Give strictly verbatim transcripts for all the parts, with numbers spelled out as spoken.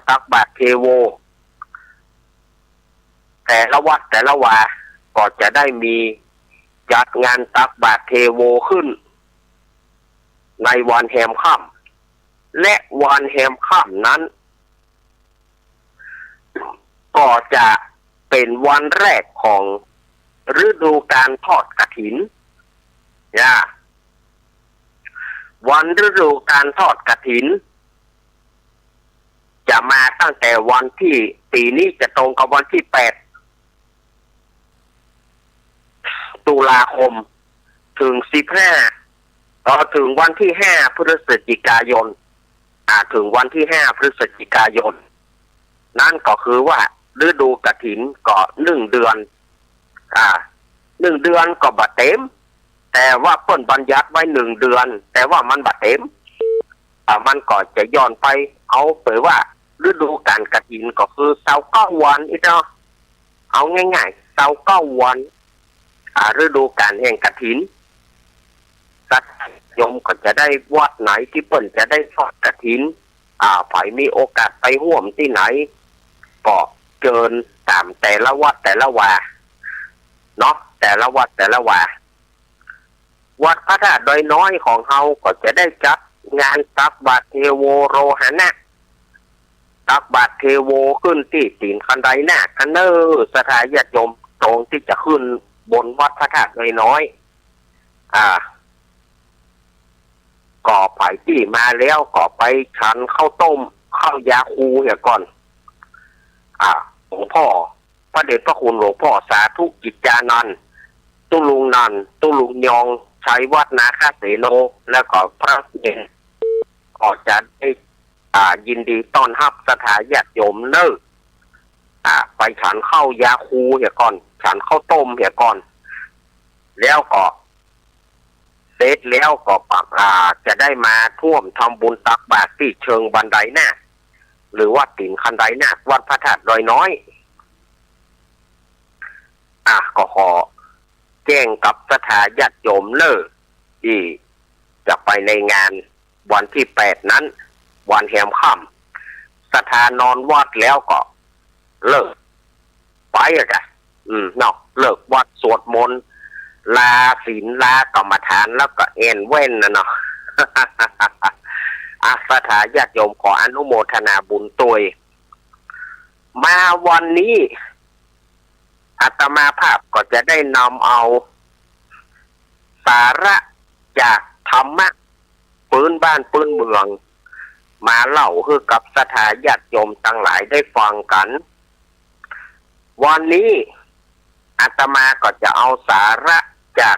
ตักบาตรเทโว แต่ละวัดแต่ละวาก็จะได้มีจัดงานตักบาตรเทโวขึ้น ในวันแฮมค่ำ และวันแฮมค่ำนั้น ก็จะเป๋นวันแรกของฤดูก๋านทอดกฐิน นะ วันฤดูก๋านทอดกฐิน จะมาตั้งแต่วันตี้ ปี๋นี้จะตรงกับวันตี้แปด ตุลาคม เถิงสิบห้า ต่อเถิงวันตี้ห้า พฤศจิกายน อ่า เถิงวันตี้ห้า พฤศจิกายน นั้นก็คือว่าฤดูกฐินก็นึ่งเดือน อ่า นึ่งเดือนก็บ่เต๋ม แต่ว่าเปิ้นบัญญัติไว้นึ่งเดือน แต่ว่ามันบ่เต๋ม อ่า มันก็จะย้อนไป เอาเป๋นว่าฤดูก๋านกฐินก็คือซาวเก้าวันอี้เนาะ เอาง่ายๆ ซาวเก้าวัน อ่า ฤดูก๋านแห่งกฐิน ศรัทธาญาติโยมก็จะได้วัดไหนตี้เปิ้นจะได้ทอดกฐิน อ่า ใผมีโอกาสไปฮ่วมตี้ไหน ก็เจิญต๋ามแต่ละวัดแต่ละวา เนาะ แต่ละวัดแต่ละวา วัดพระธาตุดอยน้อยของเฮาก็จะได้จัดงานตักบาตรเทโวโรหณะ ตักบาตรเทโวขึ้นตี้ตี๋นคันไดนาค อันเน้อ ศรัทธาญาติโยมตรงตี้จะขึ้นบนวัดพระธาตุดอยน้อย อ่า ก็ใผตี้มาแล้วก็ไปฉันข้าวต้ม ข้าวยาคูเหียก่อน อ่า หลวงพ่อ พระเดชพระคุณหลวงพ่อสาธุกิจจานันท์ ตุ๊ลุงนันท์ ตุ๊ลุงยอง ชัยวัฒน์ นาคเสโน แล้วก็พระเณร ก็จะได้ อ่า ยินดีต้อนฮับศรัทธาญาติโยมเน้อ อ่า ไปฉันข้าวยาคูเหียก่อน ฉันข้าวต้มเหียก่อน แล้วก็ เสร็จแล้วก็ปะ อ่า จะได้มาฮ่วมทำบุญตักบาตรตี้เชิงบันไดนาค หรือว่าตี๋นคันไดนาค วัดพระธาตุดอยน้อย อ่ะ ก็ขอแจ้งกับศรัทธาญาติโยมเน้อ ตี้จะไปในงานวันตี้แปดนั้น วันแฮมค่ำ ศรัทธานอนวัดแล้วก็เลิก ไปอะกะ อืม เนาะ เลิกวัดสวดมนต์ ลาศีล ลากรรมฐาน แล้วก็แอ่นแว่นน่ะเนาะ อ่ะ ศรัทธาญาติโยมขออนุโมทนาบุญตวย มาวันนี้ อาตมาภาพก็จะได้นำเอา สาระจากธรรมะปื๊นบ้านปื๊นเมือง มาเล่าหื้อกับศรัทธาญาติโยมตังหลายได้ฟังกั๋น วันนี้อาตมาก็จะเอาสาระจาก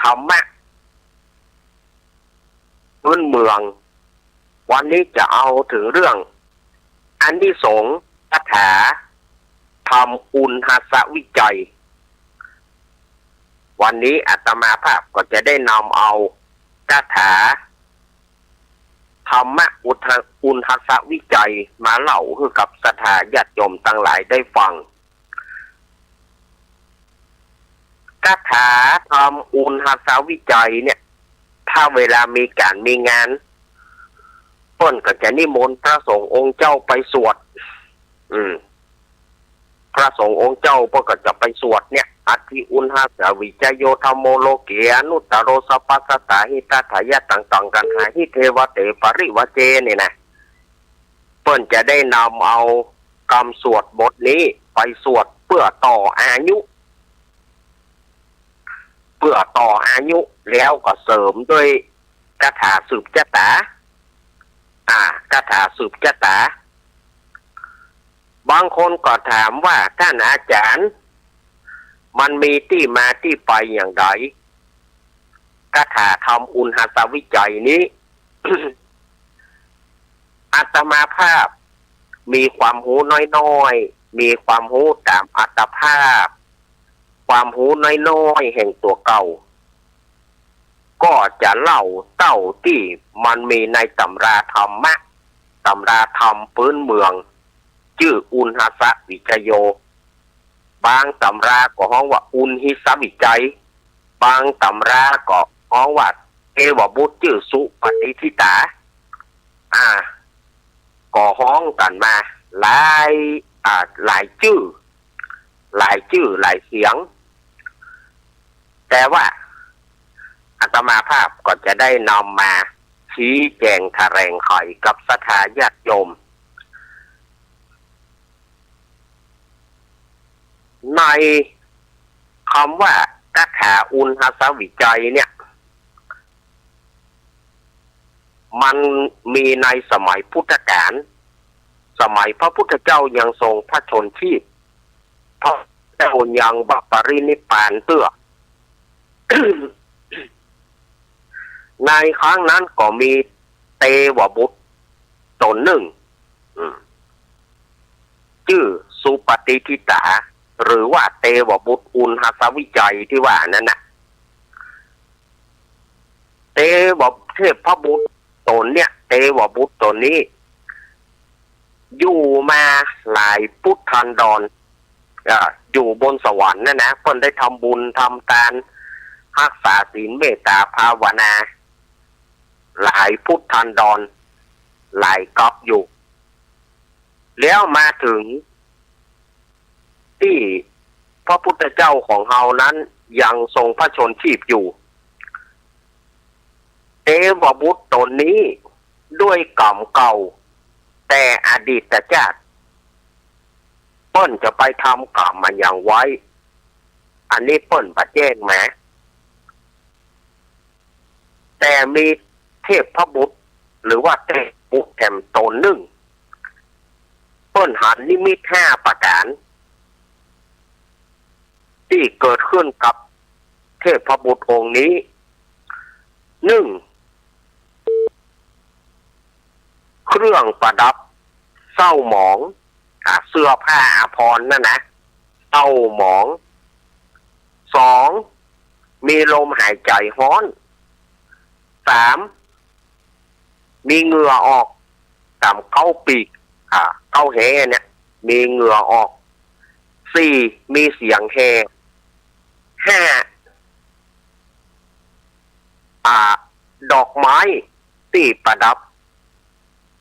ธรรมะปื๊นเมือง วันนี้จะเอาเถิงเรื่อง อานิสงส์คาถาทำอุณหสวิจัย วันนี้อาตมาภาพก็จะได้นำเอาคาถาธรรมะอุทะ อุณหสวิจัยมาเล่าหื้อกับศรัทธาญาติโยมตังหลายได้ฟัง คาถาทำอุณหสวิจัยเนี่ย ถ้าเวลามีก๋านมีงาน เปิ้นก็จะนิมนต์พระสงฆ์องค์เจ้าไปสวด อืม พระสงฆ์องค์เจ้าเปิ้นก็จะไปสวดเนี่ย อตถิอุณหสวิจัยโย ธัมโม โลเก อนุตตโร สัพพสัตตา หิตาทายะ ตัง ตัง กัณหา หิ เทวะเต ปริวาเจ เนี่ยนะ เปิ้นจะได้นำเอากำสวดบทนี้ไปสวดเปื้อต่ออายุ เปื้อต่ออายุ แล้วก็เสริมด้วยคาถาสืบจะต๋า อ่า คาถาสืบจะต๋า บางคนก็ถามว่า ต้านอาจ๋ารย์ มันมีตี้มาตี้ไปอย่างใด คาถาทำอุณหสวิจัยนี้ อาตมาภาพมีความฮู้น้อยๆ มีความฮู้ต๋ามอัตภาพ ความฮู้น้อยๆ แห่งตั๋วเก่า ก็จะเล่าเต้าตี้มันมีในต๋ำราธรรมะ ต๋ำราธรรมปื๊นเมือง จื้ออุณหสวิจัยโย บางต๋ำราก็ฮ้องว่าอุณหิสวิจัย บางต๋ำราก็ฮ้องว่าเทวบุตรจื้อสุปฏิฏฐิตา อ่า ก็ฮ้องกั๋นมาหลาย อ่า หลายจื้อ หลายจื้อหลายเสียง แต่ว่าอาตมาภาพก็จะได้นำมาชี้แจงแถลงไขกับศรัทธาญาติโยม ในกำว่าคาถาอุณหสวิจัยเนี่ย มันมีในสมัยพุทธกาล สมัยพระพุทธเจ้ายังทรงพระชนม์ชีพ พระเจ้ายังบ่ปรินิพพานเตื้อ ในครั้งนั้นก็มีเตวบุตรต๋นนึ่ง อืม จื้อสุปฏิฏฐิตา หรือว่าเตวบุตรอุณหสวิจัยตี้ว่านั้นน่ะ เตว เทพบุตรต๋นเนี่ย เตวบุตรต๋นนี้ อยู่มาหลายพุทธันดร อ่า อยู่บนสวรรค์นั่นนะ เปิ้นได้ทำบุญทำตาน ฮักษาศีลเมตตาภาวนา หลายพุทธันดร หลายกัปอยู่ แล้วมาเถิงตี้พระพุทธเจ้าของเฮานั้นยังทรงพระชนม์ชีพอยู่ เตวบุตรต๋นนี้ด้วยกรรมเก่าแต่อดีตจาติ เปิ้นจะไปทำกรรมอะหยังไว้ อันนี้เปิ้นบ่แจ้งมา แต่มีเทพบุตร หรือว่าเตวบุตรแถมต๋นนึ่ง เปิ้นหันนิมิตห้าประก๋าน ตี้เกิดขึ้นกับเทพบุตรองค์นี้ นึ่ง เครื่องประดับเศร้าหมอง อ่า เสื้อผ้าอาภรณ์นั่นนะ เศร้าหมอง สอง มีลมหายใจ๋ฮ้อน สาม มีเหงื่อออก ต๋ามเก๊าปีก อ่า เก๊าแฮเนี่ย มีเหงื่อออก สี่ มีเสียงแฮ ห้า อ่า ดอกไม้ตี้ประดับ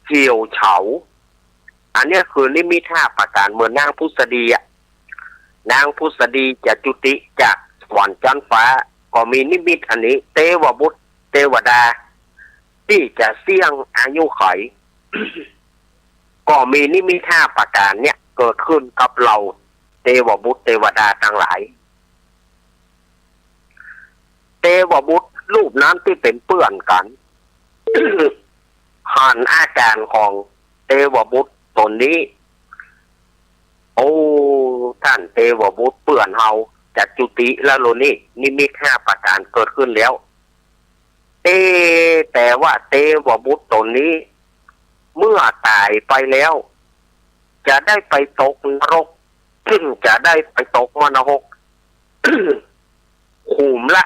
เหี่ยวเฉา อันเนี้ยคือนิมิตห้าประก๋าน เหมือนนางผุสดีอะ นางผุสดีจะจุติจากสวรรค์จั๊นฟ้า ก็มีนิมิตอันนี้ เตวบุตรเตวดา ตี้จะเสี้ยงอายุไข ก็มีนิมิตห้าประก๋านเนี่ยเกิดขึ้นกับเฮา เตวบุตรเตวดาตังหลาย เตวบุตรรูปนั้นตี้เป๋นเปื้อนกั๋น หันอาก๋านของเตวบุตรต๋นนี้ โอ้ ต้านเตวบุตรเปื้อนเฮาจะจุติแล้วโลนี่ นิมิตห้าประก๋านเกิดขึ้นแล้ว เอ๊ะ แต่ว่าเตวบุตรต๋นนี้ เมื่อต๋ายไปแล้ว จะได้ไปตกนรก จะได้ไปตกมรณะหก ขุมละ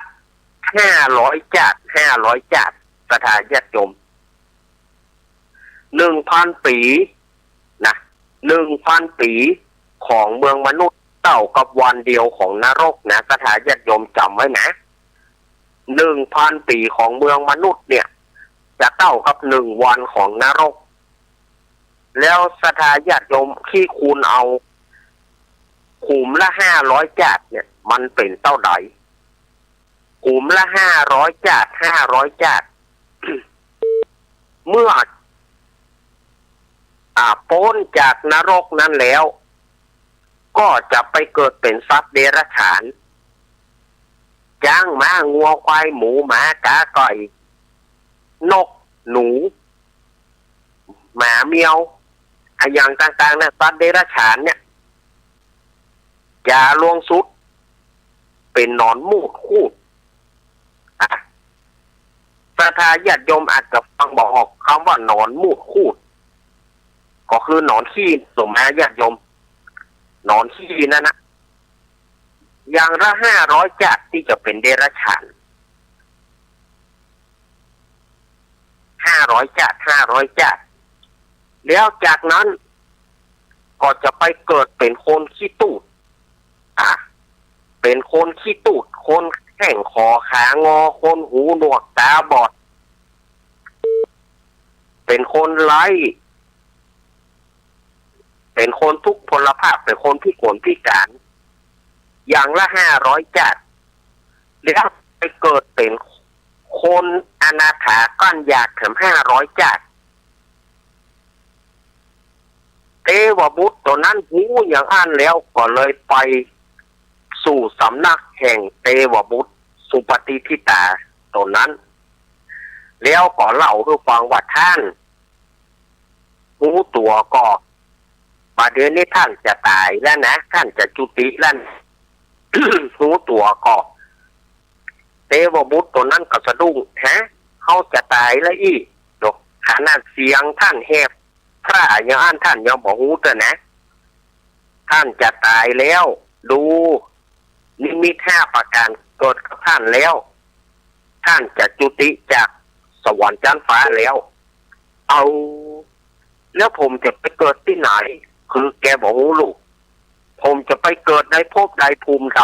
ห้าร้อยจาติ ห้าร้อยจาติ ศรัทธาญาติโยม หนึ่งพันปี๋ นะ หนึ่งพันปี๋ของเมืองมนุษย์เต้ากับวันเดียวของนรกนะ ศรัทธาญาติโยมจ๋ำไว้นะ หนึ่งพันปี๋ของเมืองมนุษย์เนี่ย จะเต้ากับหนึ่งวันของนรก แล้วศรัทธาญาติโยมคิดคูณเอา ขุมละห้าร้อยจาติเนี่ย มันเป๋นเต้าใด ขุมละห้าร้อยจาติ ห้าร้อยจาติ เมื่อ อ่า ป๊นจากนรกนั้นแล้ว ก็จะไปเกิดเป๋นสัตว์เดรัจฉาน จ๊าง ม้า งัว ควาย หมู หมา ก๋า ไก่ นก หนู หมา แมว อะหยังต่างๆ นะ สัตว์เดรัจฉานเนี่ย จ๋าลวงสุด เป๋นหนอนมูดคูด อ่ะ ศรัทธาญาติโยมอาจจะฟังบ่ออกกำว่าหนอนมูดคูด ก็คือหนอนขี้ สมมาญาติโยม หนอนขี้นั่นนะ อย่างละห้าร้อยจาติตี้จะเป๋นเดรัจฉาน ห้าร้อยจาติ ห้าร้อยจาติ แล้วจากนั้นก็จะไปเกิดเป๋นคนขี้ตูด อ่ะ เป๋นคนขี้ตูด คนแข้งขอขางอ คนหูหนวกต๋าบอด เป๋นคนไร้ ป๋นคนทุกพลภาพ ป๋นคนพิกลพิก๋าน อย่างละห้าร้อยจ๊าด แล้วไปเกิดเป๋นคนอนาถาก้อนอยากแถมห้าร้อยจ๊าด เตวบุตรตั๋วนั้นฮู้อย่างอั้นแล้วก็เลยไปสู่สำนักแห่งเตวบุตรสุปฏิฏฐิตาตั๋วนั้น แล้วก็เล่าหื้อฟังว่า ท่านฮู้ตั๋วก่อ บ่าเดี่ยวนี้ท่านจะต๋ายแล้วนะ ท่านจะจุติแล้วนะ ฮู้ตั๋วก่อ เตวบุตรตั๋วนั้นก็สะดุ้ง ฮะ เฮาจะต๋ายแล้วอี้ เนาะ ขนาดเสียงท่านแหบพร่าอย่างอั้นท่านยังบ่ฮู้เตื้อนะ ท่านจะต๋ายแล้ว ดู นิมิตห้าประก๋านเกิดกับท่านแล้ว ท่านจะจุติจากสวรรค์จั๊นฟ้าแล้ว เอา แล้วผมจะไปเกิดตี้ไหน คือแกบ่ฮู้ลูก ผมจะไปเกิดในภพใดภูมิใด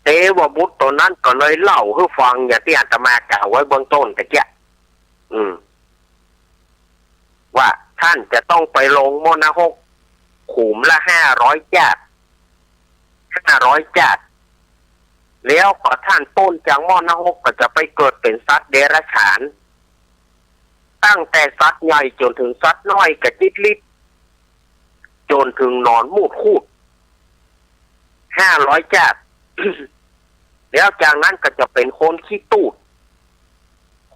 เตวบุตรตั๋วนั้นก็เลยเล่าหื้อฟังอย่างตี้อาตมากล่าวไว้เบื้องต้นตะเกียะ อืม ว่าท่านจะต้องไปลงหม้อนรกขุมละห้าร้อยจ๊าด ห้าร้อยจ๊าด แล้วก็ท่านป๊นจากหม้อนรกก็จะไปเกิดเป๋นสัตว์เดรัจฉาน ตั้งแต่สัตว์ใหญ่จ๋นเถิงสัตว์น้อยกระจิ๊ดลิด จ๋นเถิงหนอนมูดคูด ห้าร้อยจ๊าด แล้วจากนั้นก็จะเป๋นคนขี้ตูด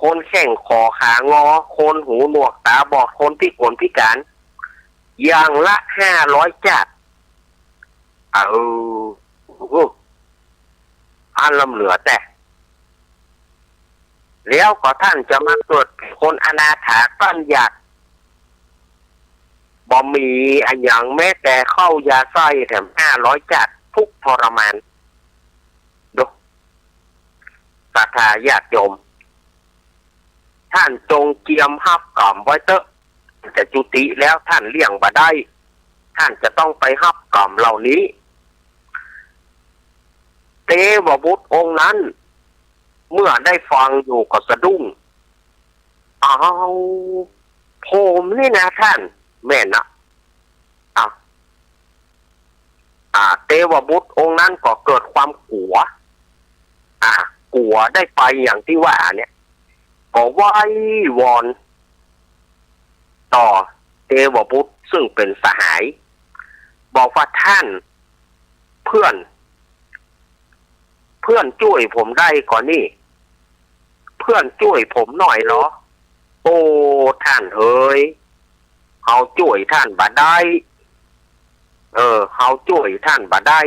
คนแข้งขอขางอ คนหูหนวกต๋าบอด คนพิกลพิก๋าน อย่างละห้าร้อยจ๊าด เออ อันล้ำเหลือแต๊ แล้วก็ท่านจะมาเกิดเป๋นคนอนาถาก้อนอยาก บ่มีอะหยังแม้แต่ข้าวยาใส้แถมห้าร้อยจ๊าด ทุกข์ทรมาน ดู ศรัทธาญาติโยม ท่านจงเจียมฮับกรรมไว้เต๊อะ จะจุติแล้วท่านเลี่ยงบ่ได้ ท่านจะต้องไปฮับกรรมเหล่านี้ เตวบุตรองค์นั้น เมื่อได้ฟังอยู่ก็สะดุ้ง อ้าว ผมนี่นะท่าน แม่นนะ อ่ะ อ่า เตวบุตรองค์นั้นก็เกิดความกั๋ว อ่า กั๋วได้ไปอย่างตี้ว่าเนี่ย ก็ไหว้วอนต่อเตวบุตรซึ่งเป๋นสหาย บอกว่า ท่าน เปื้อน เปื้อนจ้วยผมได้ก่อนี่ เปื้อนจ้วยผมหน่อยลอ โอ้ ท่านเอ๋ย เฮาจ้วยท่านบ่ได้ เออ เฮาจ้วยท่านบ่ได้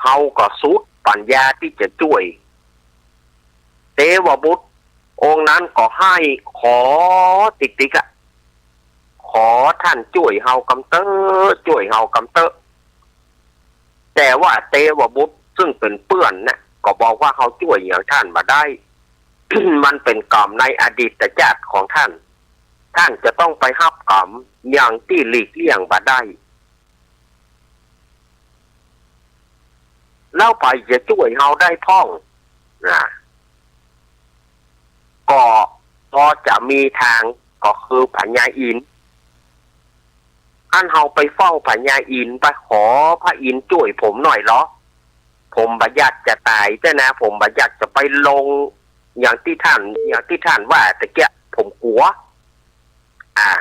เฮาก็สุดปัญญาตี้จะจ้วย เตวบุตรองค์นั้นก็ไห้ขอติ๊กๆ อะ ขอท่านจ้วยเฮากำเต๊อะ จ้วยเฮากำเต๊อะ แต่ว่าเตวบุตรซึ่งเป๋นเปื้อนน่ะ ก็บอกว่า เฮาจ้วยหยังท่านบ่ได้ มันเป๋นกรรมในอดีตจ๊าติของท่าน ท่านจะต้องไปฮับกรรมอย่างตี้หลีกเลี่ยงบ่ได้ แล้วใผจะจ้วยเฮาได้พ่อง นะ ก็พอจะมีตาง ก็คือพญาอินทร์ อั้นเฮาไปเฝ้าพญาอินทร์ ไปขอพระอินทร์จ้วยผมหน่อยลอ ผมบ่อยากจะต๋ายแต๊นะ ผมบ่อยากจะไปลงอย่างตี้ท่าน อย่างตี้ท่านว่าตะเกียะ ผมกั๋ว อ่า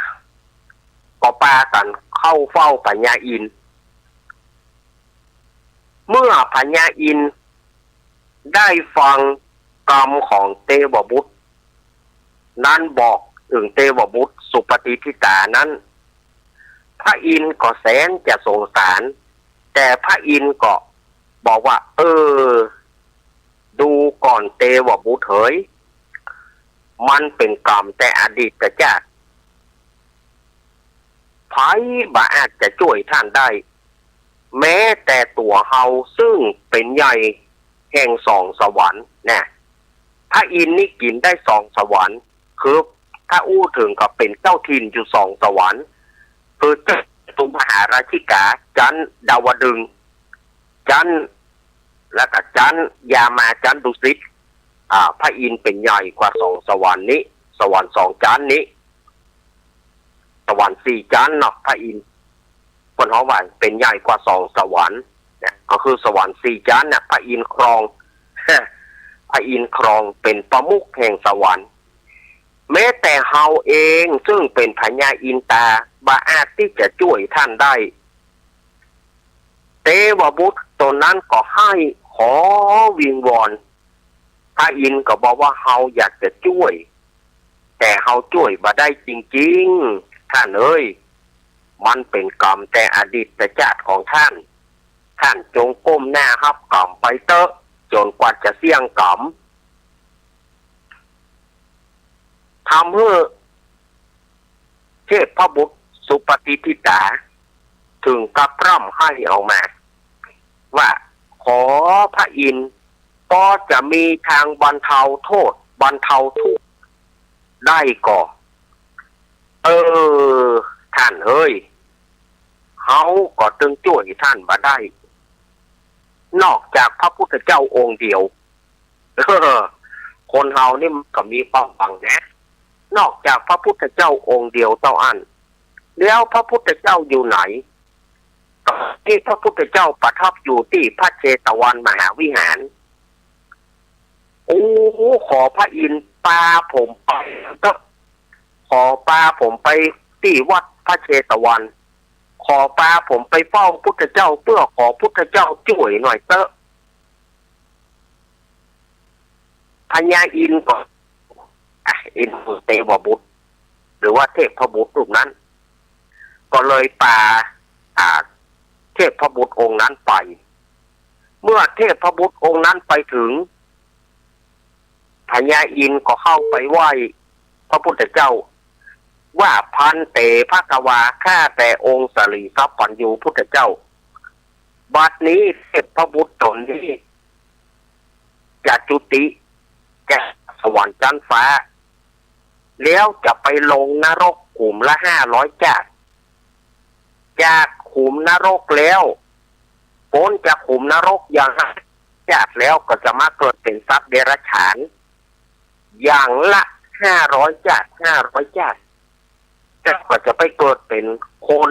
ก็ปากั๋นเข้าเฝ้าพญาอินทร์ เมื่อพญาอินทร์ได้ฟังกรรมของเตวบุตรนั้นบอกเถิงเตวบุตรสุปฏิฏฐิตานั้น พระอินทร์ก็แสนจะสงสาร แต่พระอินทร์ก็บอกว่า เออ ดูก่อนเตวบุตรเหย มันเป๋นกรรมแต่อดีตจ๊าติ ใผบ่อาจจะจ้วยท่านได้ แม้แต่ตั๋วเฮาซึ่งเป๋นใหญ่แห่งสองสวรรค์นะ พระอินทร์นี่กิ๋นได้สองสวรรค์ คือถ้าอู้เถิงก็เป๋นเจ้าถิ่นอยู่สองสวรรค์ คือจั๊นจตุมหาราชิกา จั๊นดาวดึงส์ จั๊น แล้วก็จั๊นยามา จั๊นดุสิต อ่า พระอินทร์เป๋นใหญ่กว่าสองสวรรค์นี้ สวรรค์สองจั๊นนี้ วรรค์สี่จันทร์เนาะ พระอินทร์ เปิ้นฮ้องว่าเป๋นใหญ่กว่าสองสวรรค์เนี่ย ก็คือสวรรค์สี่จันทร์เนี่ย พระอินทร์ครอง พระอินทร์ครองเป๋นประมุขแห่งสวรรค์ แม้แต่เฮาเองซึ่งเป๋นพญาอินตา บ่อาจตี้จะจ้วยท่านได้ เตวบุตรต๋นนั้นก็ไห้ขอวิงวอน พระอินทร์ก็บอกว่า เฮาอยากจะจ้วย แต่เฮาจ้วยบ่ได้จริงๆ ท่านเอ๋ย มันเป๋นกรรมแต่อดีตชาติของท่าน ท่านจงก้มหน้าฮับกรรมไปเต๊อะ จ๋นกว่าจะเสี้ยงกรรม ทำหื้อเทพบุตรสุปฏิฏฐิตา เถิงกับร่ำไห้ออกมา ว่า ขอพระอินทร์ ปอจะมีทางบรรเทาโทษ บรรเทาทุกข์ได้ก่อ เออ ท่านเอ๋ย เฮาก็ตึงจ้วยท่านบ่ได้ นอกจากพระพุทธเจ้าองค์เดียว เออ คนเฮานี่มันก็มีความหวังนะ นอกจากพระพุทธเจ้าองค์เดียวเต้าอั้น แล้วพระพุทธเจ้าอยู่ไหน ต๋อนนี้พระพุทธเจ้าประทับอยู่ตี้พระเชตวันมหาวิหาร โอ้ ขอพระอินทร์ปาผมไปเต๊อะ ขอปาผมไปตี้วัดพระเชตวัน ขอปาผมไปเฝ้าพุทธเจ้า เปื้อขอพุทธเจ้าจ้วยหน่อยเต๊อะ พญาอินทร์ก็ อ่ะ อินทร์เตวบุตร หรือว่าเทพบุตรรูปนั้น ก็เลยปา อ่า เทพบุตรองค์นั้นไป เมื่อเทพบุตรองค์นั้นไปถึง พญาอินทร์ก็เข้าไปไหว้พระพุทธเจ้า ว่า ภันเต ภควา ข้าแต่องค์สรีสัพพัญญูพุทธเจ้า บัดนี้เทพบุตรต๋นนี้ จะจุติ จะสวรรค์จั๊นฟ้า แล้วจะไปลงนรกขุมละห้าร้อยชาติ จากขุมนรกแล้ว ป๊นจากขุมนรกอย่างห้าร้อยชาติแล้วก็จะมาเกิดเป๋นสัตว์เดรัจฉาน อย่างละห้าร้อยชาติ ห้าร้อยชาติ แล้วก็จะไปเกิดเป๋นคน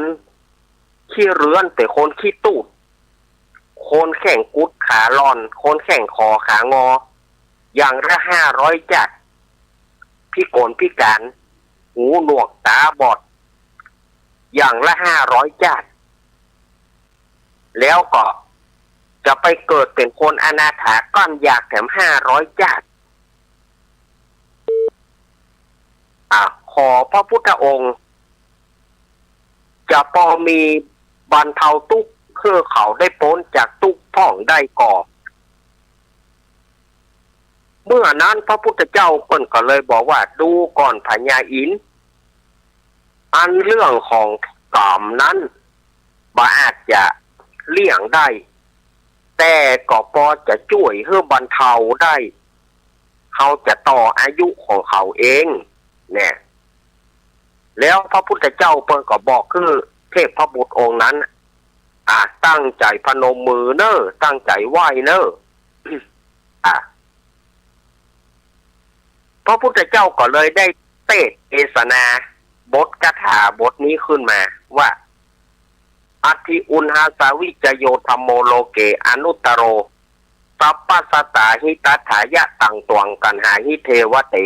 ขี้เรื้อน เป๋นคนขี้ตูด คนแข้งกุดขาล่อน คนแข้งขอขางอ อย่างละห้าร้อยชาติ พิกลพิการ หูหนวกตาบอด อย่างละห้าร้อยชาติ แล้วก็จะไปเกิดเป๋นคนอนาถาก้อนยากแถมห้าร้อยชาติ อ่ะ ขอพระพุทธองค์ จะปอมีบรรเทาตุ๊กข์ หื้อเขาได้ป๊นจากตุ๊กข์พ่องได้ก่อ เมื่อนั้นพระพุทธเจ้าเปิ้นก็เลยบอกว่า ดูก่อนพญาอินทร์ อันเรื่องของกรรมนั้น บ่อาจจะเลี่ยงได้ แต่ก็ปอจะจ้วยหื้อบรรเทาได้ เฮาจะต่ออายุของเขาเอง เนี่ย แล้วพระพุทธเจ้าเปิ้นก็บอกคือเทพบุตรองค์นั้น อ่ะ ตั้งใจ๋พนมมือเน่อ ตั้งใจ๋ไหว้เน่อ อ่ะ พระพุทธเจ้าก็เลยได้เตสน์เตสนาบทคาถาบทนี้ขึ้นมาว่า Atthi uṇhassa vijayo dhammo loke anuttaro, sabbasattā hitatthāya taṃ tvaṃ gaṇhāhi devate.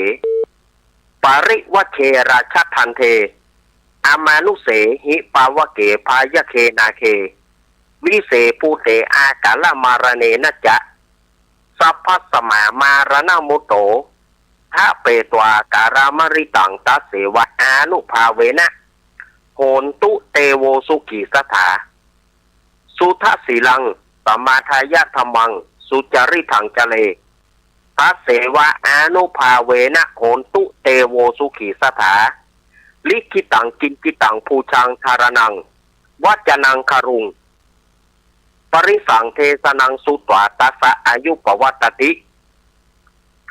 Parivajje rājadaṇḍe amānusehi pāvake bhāyage nāge, vise bhūte akālamaraṇena ca, sabbasmā maraṇamuttaro dhapetvā kālamāritaṃ, tasseva ānubhāvena hontu devo sukhī sadā. Suddhasīlaṃ samādāya dhammaṃ sucaritaṃ care, tasseva ānubhāvena hontu devo sukhī sadā. Likkhitaṃ cintitaṃ pūjaṃ dhāraṇaṃ vacanaṃ garuṃ, parisaṃ desanaṃ sutvā tassa āyu pavaḍḍhatīti.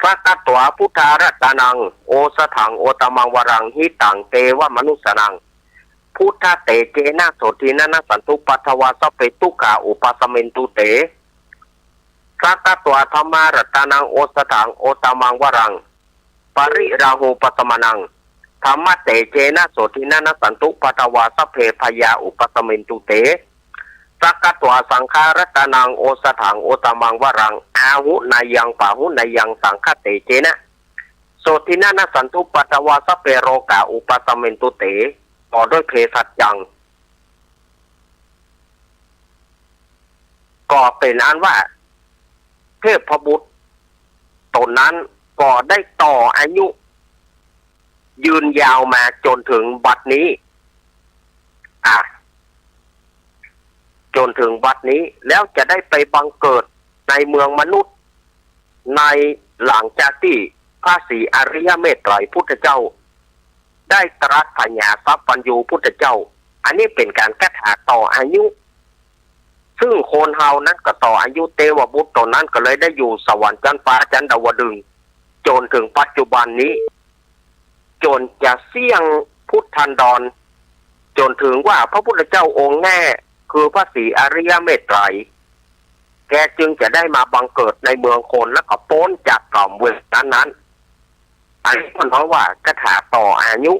Sakatvā buddharatanaṃ osathaṃ uttamaṃ varaṃ, hitaṃ devamanussānaṃ, buddhatejena sotthinā nassantupaddavā, sabbe dukkhā vūpasamentu te. Sakatvā dhammaratanaṃ osathaṃ uttamaṃ varaṃ, pariḷāhūpasamanaṃ, ธัมมะเตเจนะ โสทินะ นะสันตุ ปัทวา สัพเพ พยา อุปะสัมมินตุ เต สักขะत्वा สังฆะรัตะนัง โอสะถัง อุตตะมัง วะรัง อาหุเนยยัง ปาหุเนยยัง สังฆะเตเจนะ โสทินะ นะสันตุ ปัทวา สัพเพ โรกา อุปะสัมมินตุ เต ต่อด้วยเภสัชยัง ก็เป๋นอันว่า เทพบุตรต๋นนั้นก็ได้ต่ออายุ ยืนยาวมาจ๋นเถิงบัดนี้ อ่ะ จ๋นเถิงบัดนี้ แล้วจะได้ไปบังเกิดในเมืองมนุษย์ ในหลังจากตี้พระศรีอริยเมตไตรยพุทธเจ้า ได้ตรัสผญาสัพพัญญูพุทธเจ้า อันนี้เป๋นก๋านคาถาต่ออายุ ซึ่งคนเฮานั้นก็ต่ออายุ เตวบุตรต๋นนั้นก็เลยได้อยู่สวรรค์จั๊นฟ้าจั๊นดาวดึงส์ จ๋นเถิงปัจจุบันนี้ จ๋นจะเสี้ยงพุทธันดร จ๋นเถิงว่าพระพุทธเจ้าองค์แน่ คือพระศรีอริยเมตไตรย แกจึงจะได้มาบังเกิดในเมืองคน แล้วก็ป๊นจากก๋ำเวรนั้นๆ อันนี้เปิ้นฮ้องว่าคาถาต่ออายุ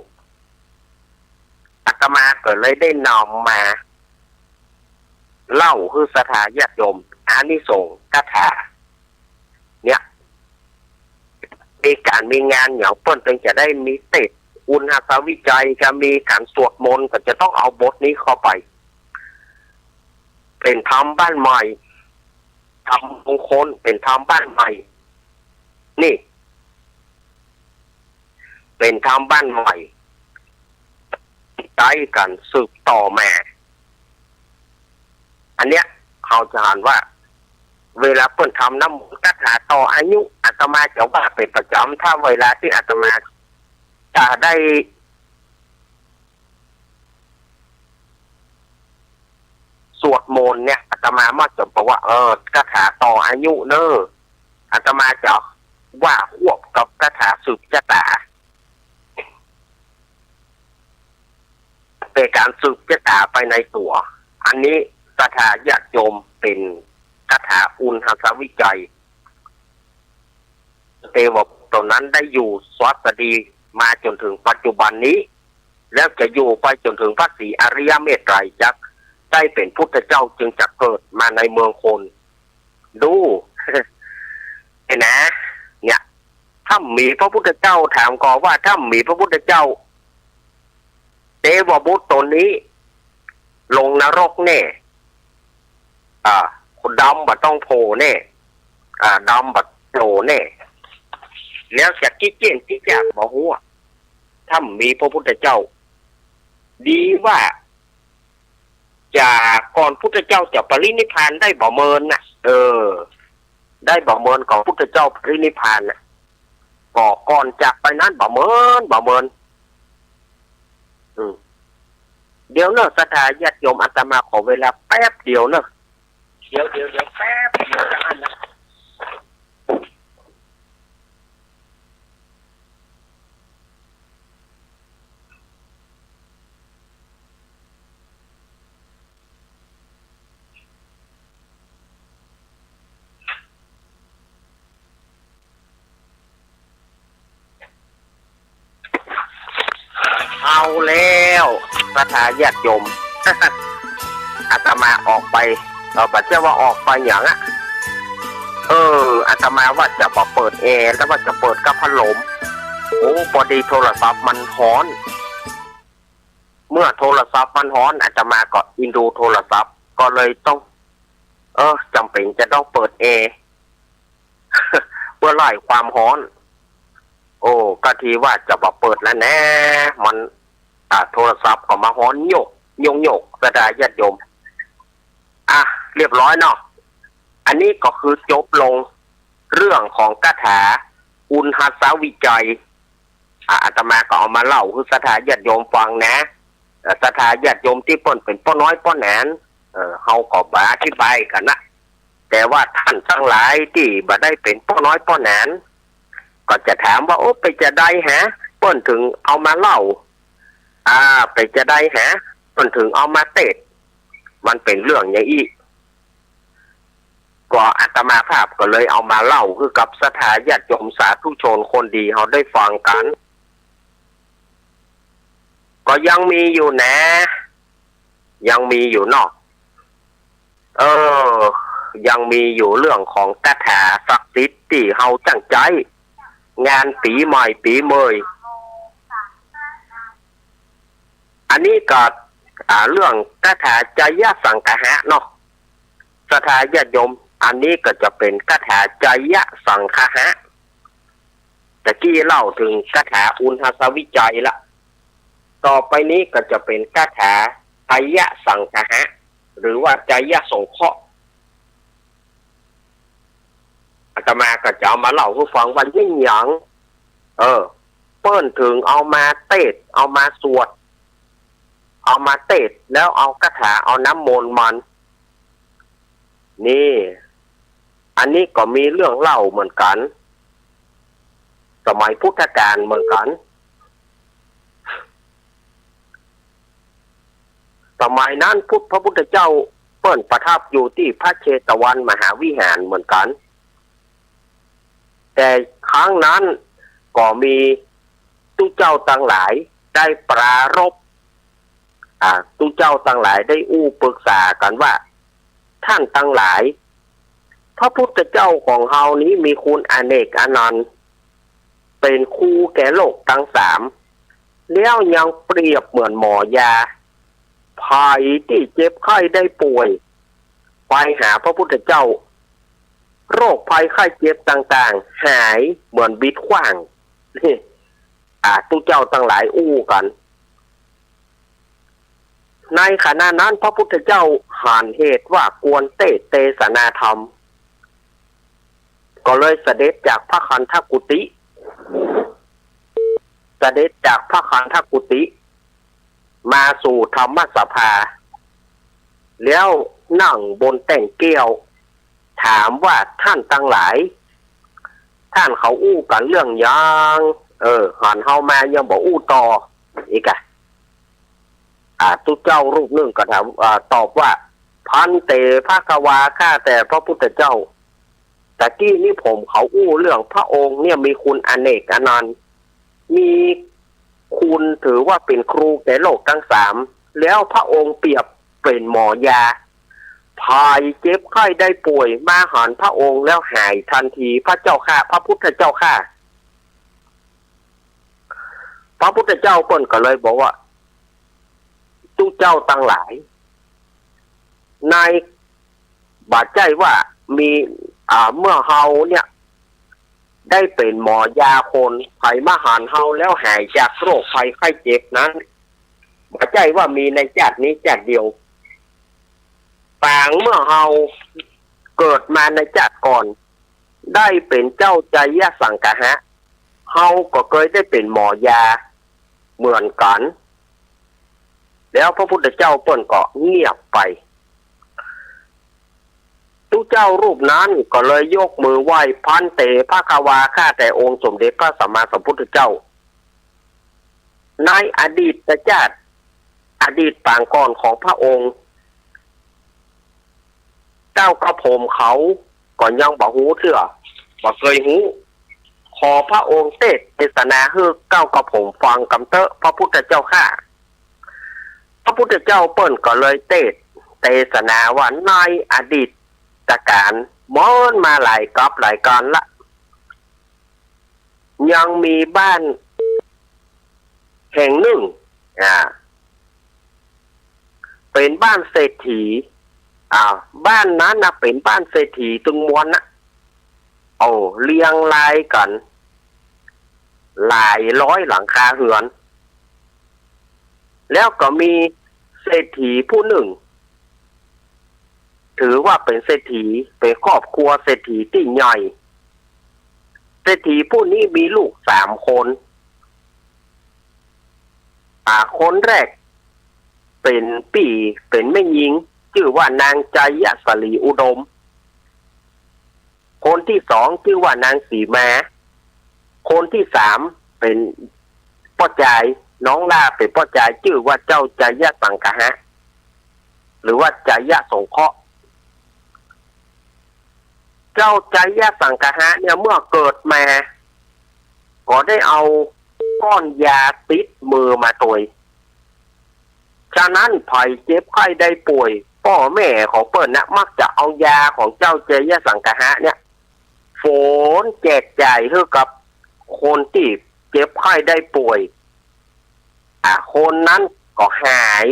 อาตมาก็เลยได้นำมาเล่าหื้อศรัทธาญาติโยม อานิสงส์คาถาเนี่ย มีก๋านมีงานหยังเปิ้นเถิงจะได้มีเตสน์ อุณหสวิจัย จะมีก๋านสวดมนต์ ก็จะต้องเอาบทนี้เข้าไป เป๋นธรรมบ้านใหม่ ธรรมมงคล เป๋นธรรมบ้านใหม่ นี่ เป๋นธรรมบ้านใหม่ ใจ๊กั๋นสืบต่อมา อันเนี้ย เฮาจะหันว่า เวลาเปิ้นทำน้ำมนต์คาถาต่ออายุ อาตมาจะว่าเป๋นประจ๋ำ ถ้าเวลาตี้อาตมาจะได้ สวดมนต์เนี่ย อาตมามักจะบอกว่า เออ คาถาต่ออายุเน่อ อาตมาจะว่าควบกับคาถาสืบชะต๋า เป๋นก๋านสืบชะต๋าไปในตั๋ว อันนี้ศรัทธาญาติโยม เป๋นคาถาอุณหสวิจัย เตวบุตรต๋นนั้นได้อยู่สวัสดีมาจ๋นเถิงปัจจุบันนี้ แล้วจะอยู่ไปจ๋นเถิงพระศรีอริยเมตไตรย จักได้เป๋นพุทธเจ้า จึงจะเกิดมาในเมืองคน ดู เห็นนะ เนี่ย ถ้าบ่มีพระพุทธเจ้า ถามก่อว่าถ้าบ่มีพระพุทธเจ้า เตวบุตรต๋นนี้ ลงนรกแน่ อ่า ดำบ่ต้องโผล่แน่ อ่า ดำบ่โผล่แน่ แล้วจะกี้เจ๊ยนกี้ยากบ่ฮู้ ถ้าบ่มีพระพุทธเจ้า ดีว่า จะก่อนพุทธเจ้าจะปรินิพพานได้บ่เมินน่ะ เออ ได้บ่เมินก่อนพุทธเจ้าปรินิพพานน่ะ ก็ก่อนจากไปนั้นบ่เมิน บ่เมิน อืม เดี๋ยวเน่อ ศรัทธาญาติโยม อาตมาขอเวลาแป๊บเดียวเน่อ เดี๋ยว เดี๋ยว เดี๋ยว แป๊บเดียวจะอั้นนะ เอาแล้ว ศรัทธาญาติโยม อาตมาออกไป เออ บ่าจะว่าออกไปหยังอะ เออ อาตมาว่าจะบ่เปิดแอร์ แล้วว่าจะเปิดกับพัดลม โอ้ ปอดีโทรศัพท์มันฮ้อน เมื่อโทรศัพท์มันฮ้อน อาตมาก็อินดูโทรศัพท์ ก็เลยต้อง เออ จ๋ำเป๋นจะต้องเปิดแอร์ เปื้อไล่ความฮ้อน โอ้ ก็ตี้ว่าจะบ่เปิดแล้วแน่ มัน อ่า โทรศัพท์ก็มาฮ้อนโยก โยก โยก ศรัทธาญาติโยม อ่ะ เรียบร้อยเนาะ อันนี้ก็คือจบลงเรื่องของคาถาอุณหสวิจัย อ่ะ อาตมาก็เอามาเล่าหื้อศรัทธาญาติโยมฟังนะ เอ่อ ศรัทธาญาติโยมตี้เปิ้นเป๋นป้อน้อยป้อหนาน เอ่อ เฮาก็บ่อธิบายกั๋นนะ แต่ว่าต้านตังหลายตี้บ่ได้เป๋นป้อน้อยป้อหนาน ก็จะถามว่า โอ้ เป๋นจาใดหา เปิ้นเถิงเอามาเล่า อ่า เป๋นจาใดหา เปิ้นเถิงเอามาเตสน์ มันเป๋นเรื่องหยังอี้ ก็อาตมาภาพก็เลยเอามาเล่าหื้อกับศรัทธาญาติโยมสาธุชนคนดีเฮาได้ฟังกั๋น ก็ยังมีอยู่นะ ยังมีอยู่เนาะ เออ ยังมีอยู่เรื่องของคาถาศักดิ์สิทธิ์ตี้เฮาจั้งใจ๊ งานปี๋ใหม่ปี๋เมย อันนี้ก็ อ่า เรื่องคาถาไจยสังกหะเนาะ ศรัทธาญาติโยม อันนี้ก็จะเป๋นคาถาไจยสังกหะ ตะกี้เล่าเถิงคาถาอุณหสวิจัยละ ต่อไปนี้ก็จะเป๋นคาถาไจยสังกหะ หรือว่าไจยสงเคราะห์ อาตมาก็จะเอามาเล่าหื้อฟังว่าเยียะหยัง เออ เปิ้นเถิงเอามาเตสน์ เอามาสวด เอามาเตสน์ แล้วเอาคาถา เอาน้ำมนต์มัน นี่ อันนี้ก็มีเรื่องเล่าเหมือนกั๋น สมัยพุทธกาลเหมือนกั๋น สมัยนั้นพุทธ พระพุทธเจ้าเปิ้นประทับอยู่ตี้พระเชตวันมหาวิหารเหมือนกั๋น แต่ครั้งนั้นก็มีตุ๊เจ้าตังหลายได้ปรารภ อ่า ตุ๊เจ้าตังหลายได้อู้ปรึกษากั๋นว่า ท่านตังหลาย พระพุทธเจ้าของเฮานี้มีคุณอเนกอนันต์ เป๋นครูแก่โลกตังสาม แล้วยังเปรียบเหมือนหมอยา ใผตี้เจ็บไข้ได้ป่วย ไปหาพระพุทธเจ้า โรคภัยไข้เจ็บต่างๆ หายเหมือนบิดขว้าง นี่ อ่า ตุ๊เจ้าตังหลายอู้กั๋น ในขณะนั้นพระพุทธเจ้าหันเหตุว่าควรเตสน์เตสนาธรรม ก็เลยเสด็จจากพระคันธกุฏิ เสด็จจากพระคันธกุฏิ มาสู่ธรรมสภา แล้วนั่งบนแต้งแก้ว ถามว่า ท่านตังหลาย ท่านเขาอู้กั๋นเรื่องหยัง เออ หันเฮามายังบ่อู้ต่อ อีกอะ อ่า ตุ๊เจ้ารูปนึ่งก็ถาม อ่า ตอบว่า ภันเต ภควา ข้าแต่พระพุทธเจ้า ตะกี้นี้ผมเขาอู้เรื่องพระองค์เนี่ยมีคุณอเนกอนันต์ มีคุณถือว่าเป๋นครูแก่โลกตังสาม แล้วพระองค์เปรียบเป๋นหมอยา ใผเจ็บไข้ได้ป่วยมาหันพระองค์แล้วหายทันที พระเจ้าข้า พระพุทธเจ้าข้า พระพุทธเจ้าเปิ้นก็เลยบอกว่า ตุ๊เจ้าตังหลาย ใน บ่ใจ้ว่ามี อ่า เมื่อเฮาเนี่ย ได้เป๋นหมอยาคน ใผมาหันเฮาแล้วหายจากโรคภัยไข้เจ็บนั้น บ่ใจ้ว่ามีในจาตินี้จาติเดียว ปางเมื่อเฮาเกิดมาในจาติก่อน ได้เป๋นเจ้าไจยสังกหะ เฮาก็เกยได้เป๋นหมอยาเหมือนกั๋น แล้วพระพุทธเจ้าเปิ้นก็เงียบไป ตุ๊เจ้ารูปนั้นก็เลยยกมือไหว้ ภันเต ภควา ข้าแต่องค์สมเด็จพระสัมมาสัมพุทธเจ้า ในอดีตชาติ อดีตปางก่อนของพระองค์ เก้ากระผมเขาก็ยังบ่ฮู้เตื้อ บ่เกยฮู้ ขอพระองค์เตสน์เตสนาหื้อเก้ากระผมฟังกำเต๊อะ พระพุทธเจ้าข้า พระพุทธเจ้าเปิ้นก็เลยเตสน์เตสนาว่า ในอดีตกาล เมินมาหลายกัปหลายกาลละ ยังมีบ้านแห่งนึ่ง อ่า เป๋นบ้านเศรษฐี อ่า บ้านนั้นน่ะเป๋นบ้านเศรษฐีตึงมวลน่ะ โอ้ เรียงรายกั๋น หลายร้อยหลังคาเฮือน แล้วก็มีเศรษฐีผู้นึ่ง ถือว่าเป๋นเศรษฐี เป๋นครอบครัวเศรษฐีตี้ใหญ่ เศรษฐีผู้นี้มีลูกสามคน อ่า คนแรกเป๋นปี้ เป๋นแม่ญิง จื้อว่านางไจยสลีอุดม คนตี้สองจื้อว่านางสีมา คนตี้สามเป๋นป้อจาย น้องหล้าเป๋นป้อจาย จื้อว่าเจ้าไจยสังกหะ หรือว่าไจยสงเคราะห์ เจ้าไจยสังกหะเนี่ยเมื่อเกิดมา ก็ได้เอาก้อนยาติดมือมาตวย อันนั้นใผเจ็บไข้ได้ป่วย ป้อแม่ของเปิ้นนะ มักจะเอายาของเจ้าไจยสังคหะเนี่ย ฝนแจกจ่ายหื้อกับคนตี้เจ็บไข้ได้ป่วย อ่า คนนั้นก็หาย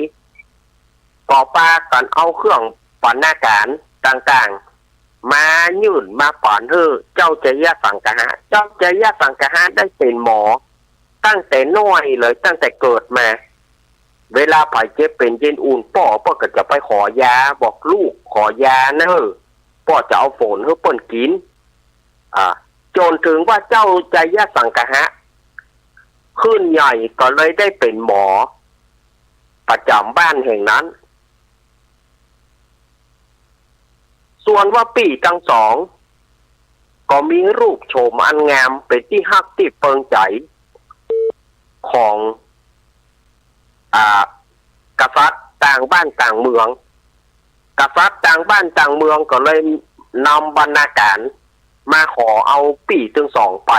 ก็ปากั๋นเอาเครื่องบรรณาการต่างๆ มายื่นมาป๋นหื้อเจ้าไจยสังคหะ เจ้าไจยสังคหะได้เป๋นหมอ ตั้งแต่น้อยเลย ตั้งแต่เกิดมา เวลาใผเจ็บเป๋นเย็นอุ่นป้อ ป้อก็จะไปขอยา บอกลูกขอยาเน่อ ป้อจะเอาฝนหื้อเปิ้นกิ๋น อ่า จ๋นเถิงว่าเจ้าไจยสังคหะขึ้นใหญ่ก็เลยได้เป๋นหมอประจ๋ำบ้านแห่งนั้น ส่วนว่าปี้ตังสองก็มีรูปโฉมอันงามเป๋นตี้ฮักตี้เปิงใจ๋ของ อ่า กษัตริย์ต่างบ้านต่างเมือง กษัตริย์ต่างบ้านต่างเมืองก็เลยนำบรรณาการมาขอเอาปี้ตึงสองไป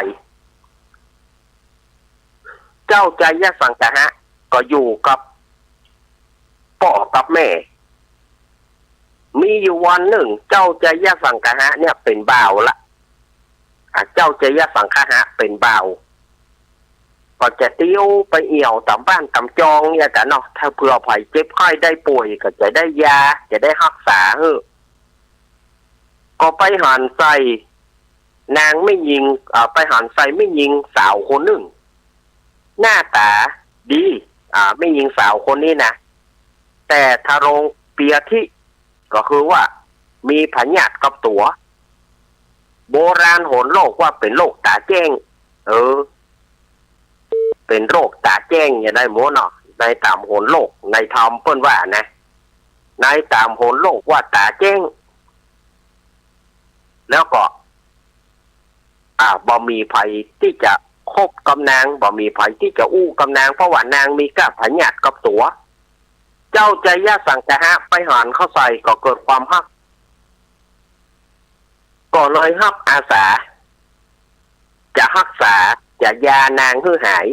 เจ้าไจยสังคหะก็อยู่กับป้อกับแม่ มีอยู่วันนึ่ง เจ้าไจยสังคหะเนี่ยเป๋นบ่าวละ อ่า เจ้าไจยสังคหะเป๋นบ่าว ก็จะเตียวไปเอี่ยวต๋ามบ้านต๋ามจองเนี่ยกั๋นเนาะ ถ้าเผื่อใผเจ็บไข้ได้ป่วยก็จะได้ยา จะได้ฮักษาหื้อ ก็ไปหันใส่นางแม่ญิง เอ่อ ไปหันใส่แม่ญิงสาวคนนึ่ง หน้าต๋าดี อ่า แม่ญิงสาวคนนี้นะ แต่ทะโรงเปียธิ ก็คือว่ามีพยาธิกับตั๋ว โบราณโหนโลกว่าเป๋นโรคต๋าแจ้ง เออ เป๋นโรคต๋าแจ้งจะได้หมดเนาะ ในต๋ามโหนโลก ในธรรมเปิ้นว่านะ ในต๋ามโหนโลกว่าต๋าแจ้ง แล้วก็ อ่า บ่มีใผตี้จะคบกับนาง บ่มีใผตี้จะอู้กับนาง เพราะว่านางมีก้าพยาธิกับตั๋ว เจ้าไจยสังคหะไปหันเข้าใส่ก็เกิดความฮัก ก็เลยฮับอาสา จะฮักษา จะยานางหื้อหาย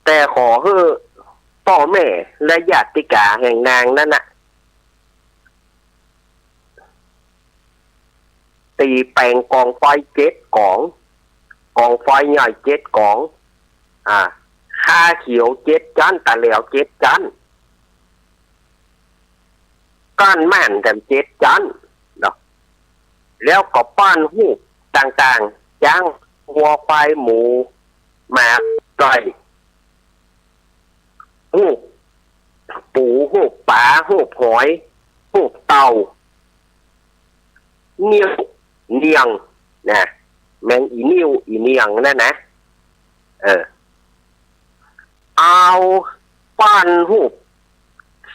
แต่ขอหื้อป้อแม่และญาติกาแห่งนางนั้นน่ะ ตี๋แป๋งก๋องไฟเจ็ดก๋อง ก๋องไฟใหญ่เจ็ดก๋อง อ่า คาเขียวเจ็ดจั๊น ตะแหลวเจ็ดจั๊น ก้านม่านแถมเจ็ดจั๊นเนาะ แล้วก็ปั้นฮูปต่างๆ จ๊าง งัว ควาย หมู หมา ไก่ ฮูปปู๋ ฮูปป๋า ฮูปหอย ฮูปเต่า เนียง เนียง นะ แมงอี่เนียง อี่เนียงนั่นนะ เออ เอาปั้นฮูป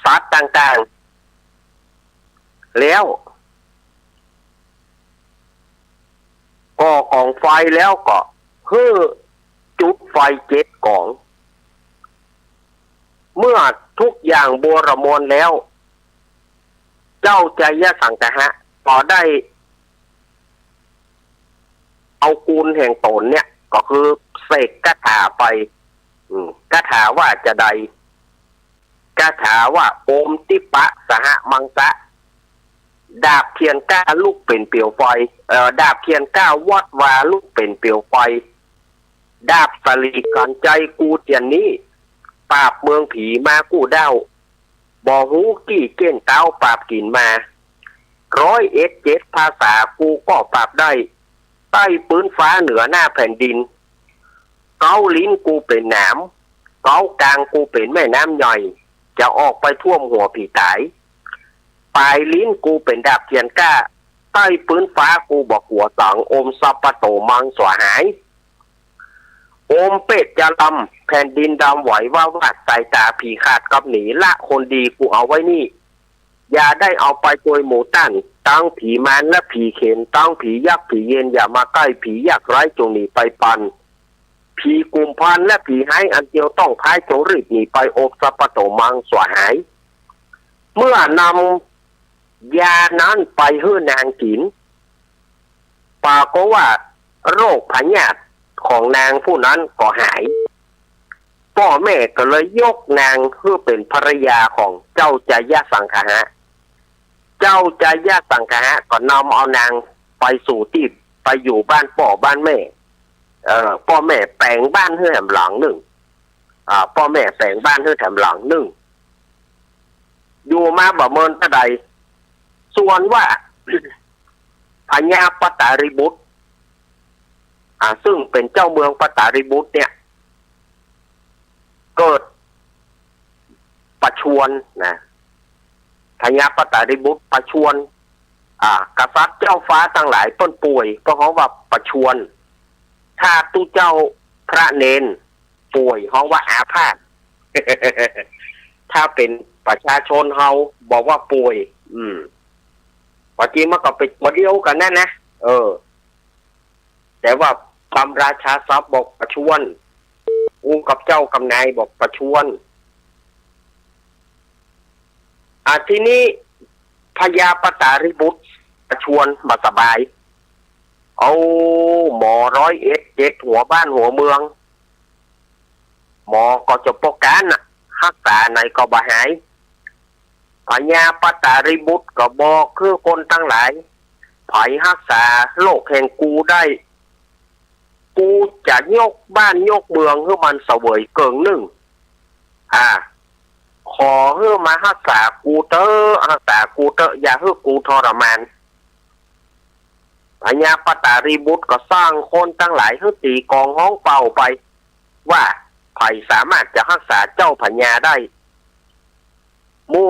สัตว์ต่างๆ แล้ว ก่อก๋องไฟแล้วก็หื้อจุดไฟเจ็ดก๋อง เมื่อทุกอย่างบัวระมวลแล้ว เจ้าไจยสังคหะก็ได้เอากูลแห่งต๋นเนี่ย ก็คือเสกคาถาไป อืม คาถาว่าจาใด คาถาว่า โอมทิปะสหมังสะ ดาบเทียนก้าลุกเป๋นเปลวไฟ เอ่อ ดาบเทียนก้าวอดวาลุกเป๋นเปลวไฟ ดาบสลีกัญไชยกู้เตียนนี้ ปราบเมืองผีมากู้ด้าว บ่ฮู้กี่เก้นเต๊าปราบกิ๋นมา ร้อยเอ็ดเจ็ดภาษากูก็ปราบได้ ใต้ปื๊นฟ้าเหนือหน้าแผ่นดิน เก๊าลิ้นกูเป๋นหนาม เก๊ากลางกูเป๋นแม่น้ำใหญ่ จะออกไปท่วมหัวผีต๋าย ป๋ายลิ้นกูเป๋นดาบเทียนก้า ใต้ปื๊นฟ้ากูบ่กั๋วสัง โอมสัปปะโตมังสวาหาย โอมเปตจะลำ แผ่นดินดำไหววาบวาบ สายต๋าผีขาดกับหนี ละคนดีกูเอาไว้นี่ อย่าได้เอาไปตวยหมู่ต้าน ตังผีมารและผีเขมร ตังผียักษ์ผีเยน อย่ามาใก้ ผียากไร้จงหนีไปปัน ผีกุมภาพันธ์และผีฮ้ายอันเตียวต้องพร้ายจงรีบหนีไป โอมสัปปะโตมังสวาหาย เมื่อนำยานั้นไปหื้อนางกิ๋น ปรากฏว่าโรคพยาธิของนางผู้นั้นก็หาย ป้อแม่ก็เลยยกนางหื้อเป๋นภรรยาของเจ้าจายสังคหะ เจ้าจายสังคหะก็นำเอานางไปสู่ตี้ ไปอยู่บ้านป้อบ้านแม่ เอ่อ ป้อแม่แป๋งบ้านหื้อแถมหลังนึ่ง อ่า ป้อแม่แป๋งบ้านหื้อแถมหลังนึ่ง อยู่มาบ่เมินเต้าใด ส่วนว่า พญาปตาริบุตร อ่า ซึ่งเป๋นเจ้าเมืองปตาริบุตรเนี่ย เกิดประชวรนะ พญาปตาริบุตรประชวร อ่า กษัตริย์เจ้าฟ้าตังหลายเปิ้นป่วย เปิ้นฮ้องว่าประชวร ถ้าตุ๊เจ้าพระเณรป่วยฮ้องว่าอาพาธ ถ้าเป๋นประชาชนเฮาบอกว่าป่วย อืม ความจริงมันก็เป๋นตั๋วเดียวกั๋นนั่นนะ เออ แต่ว่าต๋ามราชาศัพท์บอกประชวร อู้กับเจ้ากับนายบอกประชวร อ่ะ ทีนี้พญาปตาริบุตรประชวรบ่สบาย เอาหมอร้อยเอ็ดเจ็ดหัวบ้านหัวเมือง หมอก็จะปกการน่ะ ฮักษาไหนก็บ่หาย พญาปตาริบุตรก็บอกคือคนตังหลาย ใผฮักษาโรคแห่งกูได้ กูจะยกบ้านยกเมืองหื้อมันเสวยเกิ่งนึ่ง อ่า ขอหื้อมาฮักษากูเต๊อะ ฮักษากูเต๊อะ อย่าหื้อกูทรมาน พญาปตาริบุตรก็สั่งคนตังหลายหื้อตี๋กลองฮ้องเป่าไป ว่าใผสามารถจะฮักษาเจ้าพญาได้ หมู่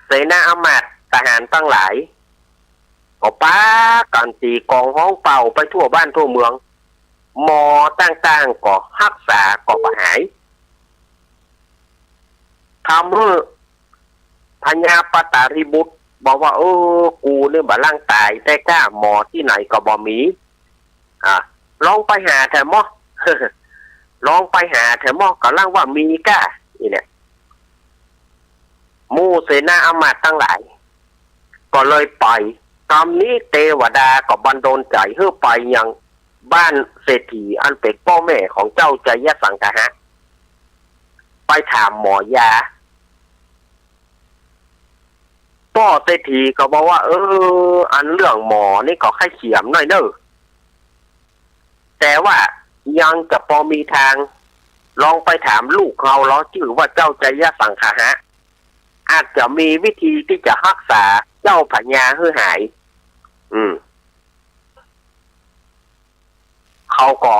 เสนาอำมาตย์ทหารตังหลาย ก็ปากั๋นตี๋กลองฮ้องเป่าไปทั่วบ้านทั่วเมือง หมอต่างๆ ก็ฮักษาก็บ่หาย ทำหื้อพญาปตาริบุตรบอกว่า เออ กูนี่บ่ล่างต๋ายแต๊ก้า หมอตี้ไหนก็บ่มี อ่ะ ลองไปหาแถมมอ ลองไปหาแถมมอ ก็ล่างว่ามีก้า นี่เนี่ย หมู่เสนาอำมาตย์ตังหลาย ก็เลยไป กำนี้เตวดาก็บันดาลใจ๋หื้อไปยังบ้านเศรษฐีอันเป๋นป้อแม่ของเจ้าจายสังคหะ ไปถามหมอยา ป้อเศรษฐีก็บอกว่า เออ อันเรื่องหมอนี่ก็ใค่เขียมหน้อยเน่อ แต่ว่ายังจะปอมีตาง ลองไปถามลูกเฮาลอ จื้อว่าเจ้าจายสังคหะ อาจจะมีวิธีตี้จะฮักษาเจ้าพญาหื้อหาย อืม เขาก็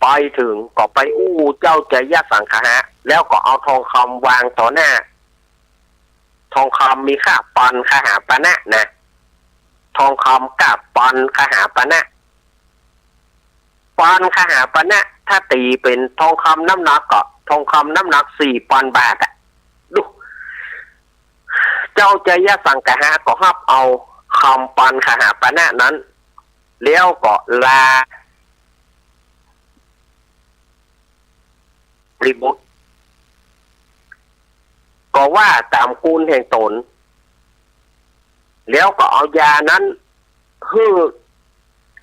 ไปเถิงก็ไปอู้เจ้าจายสังคหะ แล้วก็เอาทองคำวางต่อหน้า ทองคำมีค่าปอนด์คหาปณะนะ ทองคำก้าปอนด์คหาปณะ ปอนด์คหาปณะ ถ้าตี๋เป๋นทองคำน้ำหนักก็ ทองคำน้ำหนักสี่ปอนด์บาทอะ ดู เจ้าจายสังคหะก็ฮับเอาคำปอนด์คหาปณะนั้น แล้วก็ลาริบุตร ก็ว่าต๋ามคุณแห่งต๋น แล้วก็เอายานั้นหื้อ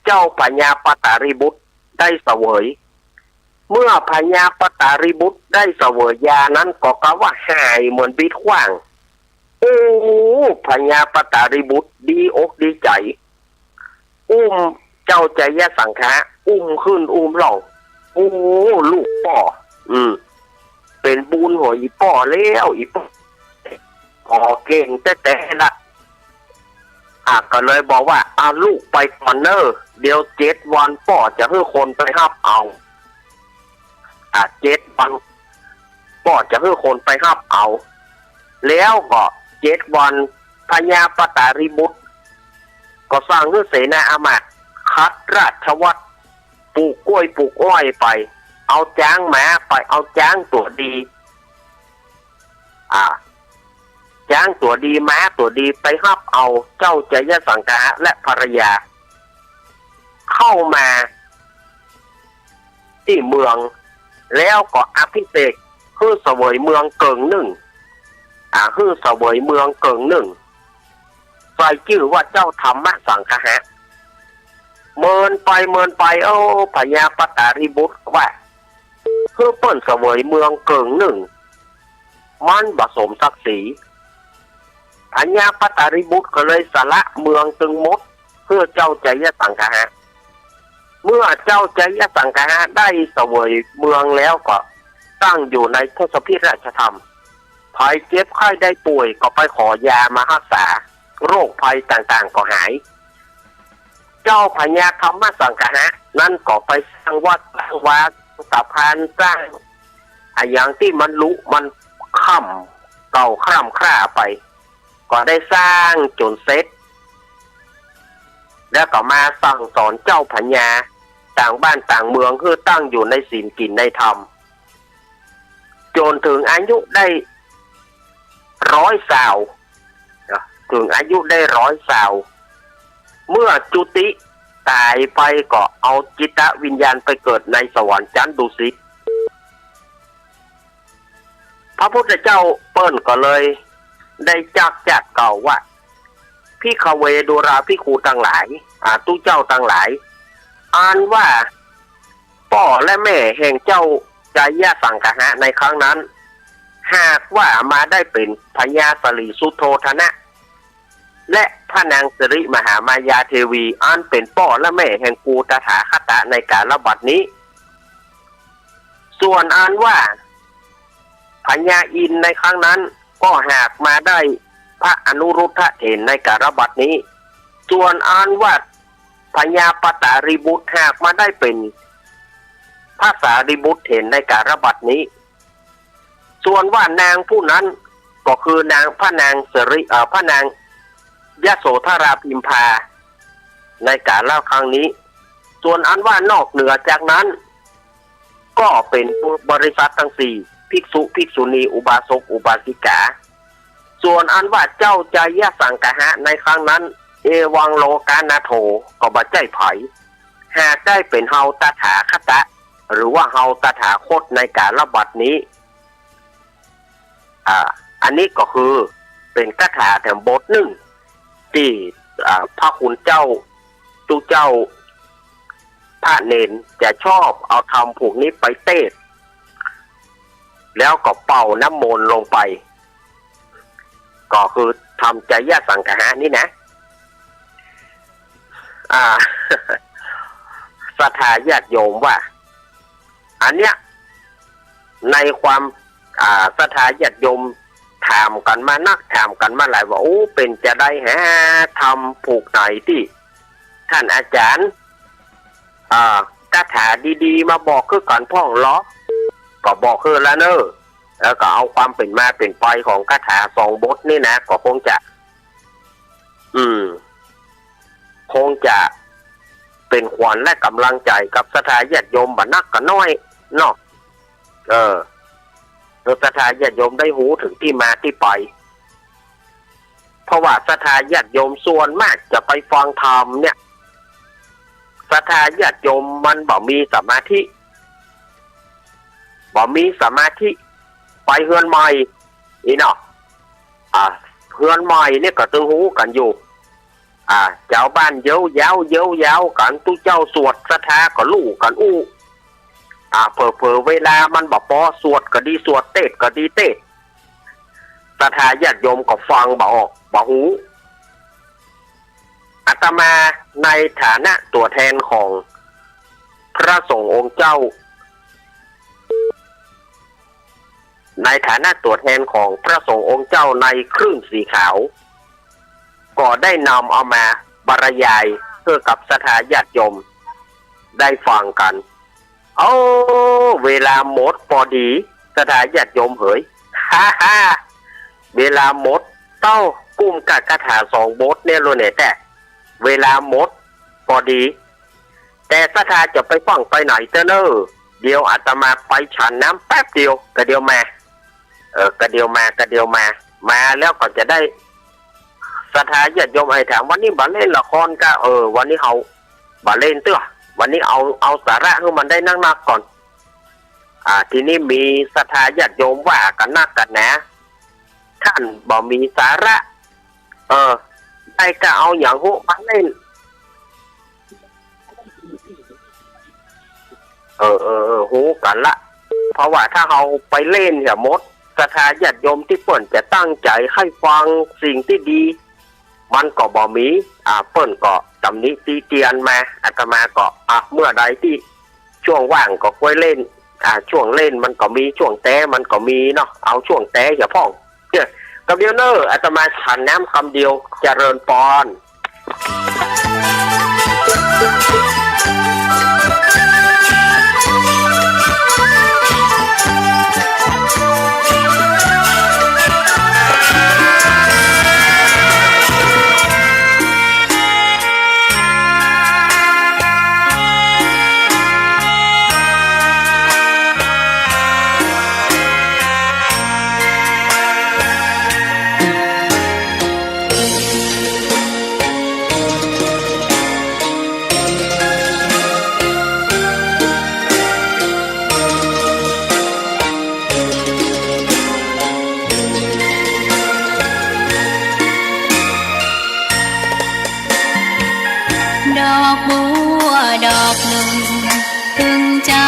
เจ้าพญาปตาริบุตรได้เสวย เมื่อพญาปตาริบุตรได้เสวยยานั้นก็กาว่าหายเหมือนบิดขว้าง โอ้ พญาปตาริบุตรดีอกดีใจ๋ อุ้มเจ้าจายสังคหะ อุ้มขึ้นอุ้มลง โอ้ ลูกป้อ อืม เป๋นบุญหัวอี่ป้อแล้ว อี่ป้อ อ๋อ เก่งแต๊ๆ ละ อ่ะ ก็เลยบอกว่า อ่ะ ลูกไปก่อนเน่อ เดี๋ยวเจ็ดวันป้อจะหื้อคนไปฮับเอา อ่ะ เจ็ดวันป้อจะหื้อคนไปฮับเอา แล้วก็เจ็ดวันพญาปตาริบุตร ก็สั่งหื้อเสนาอำมาตย์ขัดราชวัตร ปลูกกล้วยปลูกอ้อยไป เอาจ๊างมาไป เอาจ๊างตั๋วดี อ่า จ๊างตั๋วดี ม้าตั๋วดี ไปฮับเอาเจ้าจายสังคหะและภรรยา เข้ามาตี้เมือง แล้วก็อภิเษกหื้อเสวยเมืองเกิ่งนึ่ง อ่า หื้อเสวยเมืองเกิ่งนึ่ง ใส่จื้อว่าเจ้าธรรมสังคหะ เมินไปเมินไป โอ้ พญาปตาริบุตรว่า หื้อเปิ้นเสวยเมืองเกิ่งนึ่ง มันบ่สมศักดิ์ศรี พญาปตาริบุตรก็เลยสละเมืองตึงหมด หื้อเจ้าไชยสังคหะ เมื่อเจ้าไชยสังคหะได้เสวยเมืองแล้วก็ตั้งอยู่ในทศพิธราชธรรม ใผเจ็บไข้ได้ป่วยก็ไปขอยามาฮักษา โรคภัยต่างๆ ก็หาย เจ้าพญาธรรมสังคหะนั้นก็ไปสร้างวัดสร้างวา สร้างสะพาน สร้างอะหยังตี้มันลุมันค่ำเก่าคร่ำคร่าไป ก็ได้สร้างจ๋นเสร็จ แล้วก็มาสั่งสอนเจ้าพญาต่างบ้านต่างเมือง หื้อตั้งอยู่ในศีลกิ๋นในธรรม จ๋นเถิงอายุได้ร้อยซาว นะ เถิงอายุได้ร้อยซาว เมื่อจุติต๋ายไปก็เอาจิตวิญญาณไปเกิดในสวรรค์จั๊นดุสิต พระพุทธเจ้าเปิ้นก็เลยได้จักจัดกล่าวว่า ภิกขเว ดูราภิกขุตังหลาย อ่า ตุ๊เจ้าตังหลาย อันว่าป้อและแม่แห่งเจ้าไชยสังคหะในครั้งนั้น หากว่ามาได้เป๋นพญาสริสุทโธทนะ และพระนางสิริมหามายาเทวี อันเป๋นป้อและแม่แห่งกูตถาคตะในกาลบัดนี้ ส่วนอันว่าพญาอินทร์ในครั้งนั้น ก็หากมาได้พระอนุรุทธะเถรในกาลบัดนี้ ส่วนอันว่าพญาปตาริบุตรหากมาได้เป๋นพระสารีบุตรเถรในกาลบัดนี้ ส่วนว่านางผู้นั้นก็คือนาง พระนางสิริ เอ่อ พระนางยโสธราพิมพา ในกาลครั้งนี้ ส่วนอันว่านอกเหนือจากนั้น ก็เป๋นบริษัทตังสี่ ภิกษุ ภิกษุณี อุบาสก อุบาสิกา ส่วนอันว่าเจ้าไชยสังคหะในครั้งนั้น เอวังโลกานาโถ ก็บ่ใจ้ใผ หากได้เป๋นเฮาตถาคตะ หรือว่าเฮาตถาคตในกาลบัดนี้ อ่า อันนี้ก็คือเป๋นคาถาแถมบทนึ่ง ตี้ อ่า พระคุณเจ้า ตุ๊เจ้า พระเณรจะชอบเอาธรรมผูกนี้ไปเตศน์ แล้วก็เป่าน้ำมนต์ลงไป ก็คือธรรมไชยสังคหะนี่นะ อ่า ศรัทธาญาติโยมว่า อันเนี้ย ในความ อ่า ศรัทธาญาติโยมถามกั๋นมานัก ถามกั๋นมาหลายว่า โอ้ เป๋นจาใดแห ธรรมผูกไหนตี้ ท่านอาจารย์ อ่า คาถาดีๆ มาบอกคือกั๋นพ่องลอ ก็บอกคือละเน่อ แล้วก็เอาความเป๋นมาเป๋นไปของคาถาสองบทนี่นะ ก็คงจะ อืม คงจะเป๋นขวัญและก๋ำลังใจ๋กับศรัทธาญาติโยมบ่นักก็น้อยเนาะ เออ หื้อศรัทธาญาติโยมได้ฮู้เถิงตี้มาตี้ไป เพราะว่าศรัทธาญาติโยมส่วนมากจะไปฟังธรรมเนี่ย ศรัทธาญาติโยมมันบ่มีสมาธิ บ่มีสมาธิ ไปเฮือนใหม่ อี้เนาะ อ่า เฮือนใหม่เนี่ยก็ตึงฮู้กั๋นอยู่ อ่า จาวบ้านเย้าเย้า เย้าเย้ากั๋น ตุ๊เจ้าสวดศรัทธาก็ลู่กั๋นอู้ อ่า เผลอๆ เวลามันบ่ปอ สวดก็ดีสวด เตศน์ก็ดีเตศน์ ศรัทธาญาติโยมก็ฟังบ่ออก บ่ฮู้ อาตมาในฐานะตั๋วแทนของพระสงฆ์องค์เจ้า ในฐานะตั๋วแทนของพระสงฆ์องค์เจ้าในเครื่องสีขาว ก็ได้นำเอามาบรรยายหื้อกับศรัทธาญาติโยมได้ฟังกั๋น โอ้ เวลาหมดปอดี ศรัทธาญาติโยมเหย ฮ่าฮ่า เวลาหมด เต้า กุ้มกับคาถาสองบทเนี่ยโลดแหน่ แต่เวลาหมดปอดี แต่ศรัทธาจะไปฟั่งไปไหนเต๊อะเน่อ เดี๋ยวอาตมาไปฉันน้ำแป๊บเดียว กะเดี๋ยวมา เออ กะเดี๋ยวมา กะเดี๋ยวมา มาแล้วก็จะได้ ศรัทธาญาติโยมไอ้ถาม วันนี้บ่เล่นละครกา เออ วันนี้เฮาบ่เล่นเต๊อะ วันนี้เอา เอาสาระหื้อมันได้นักๆ ก่อน อ่า ทีนี้มีศรัทธาญาติโยมว่ากั๋นนักกั๋นหนา ท่านบ่มีสาระ เออ ได้กะเอาหยังฮู้มาเล่น เออ เออ เออ ฮู้กั๋นละ เพราะว่าถ้าเฮาไปเล่นเหียหมด ศรัทธาญาติโยมตี้เปิ้นจะตั้งใจ๋ใค่ฟังสิ่งตี้ดี มันก็บ่มี อ่า เปิ้นก็ตำหนิติเตียนมา อาตมาก็ อ่ะ เมื่อใดตี้ช่วงว่างก็ควยเล่น อ่า ช่วงเล่นมันก็มี ช่วงแต๊มันก็มีเนาะ เอาช่วงแต๊เหียพ่อง เจ้อ กำเดียวเน้อ อาตมาฉันน้ำกำเดียว เจริญปอน ดอกบัวดอกหนึ่ง ตึงใจ๋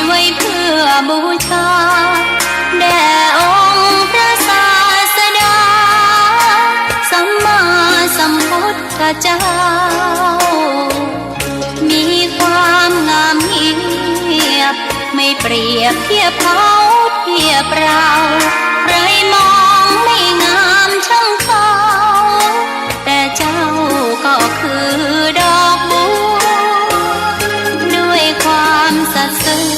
ไว้เพื่อบูชา แด่องค์พระศาสดา สัมมาสัมพุทธเจ้า มีความงามเงียบ ไม่เปรียบเทียบเขาเทียบเรา ใครมองไม่งามช่างเขา แต่เจ้าก็คือดอกบัว ด้วยความสัตย์ซื่อ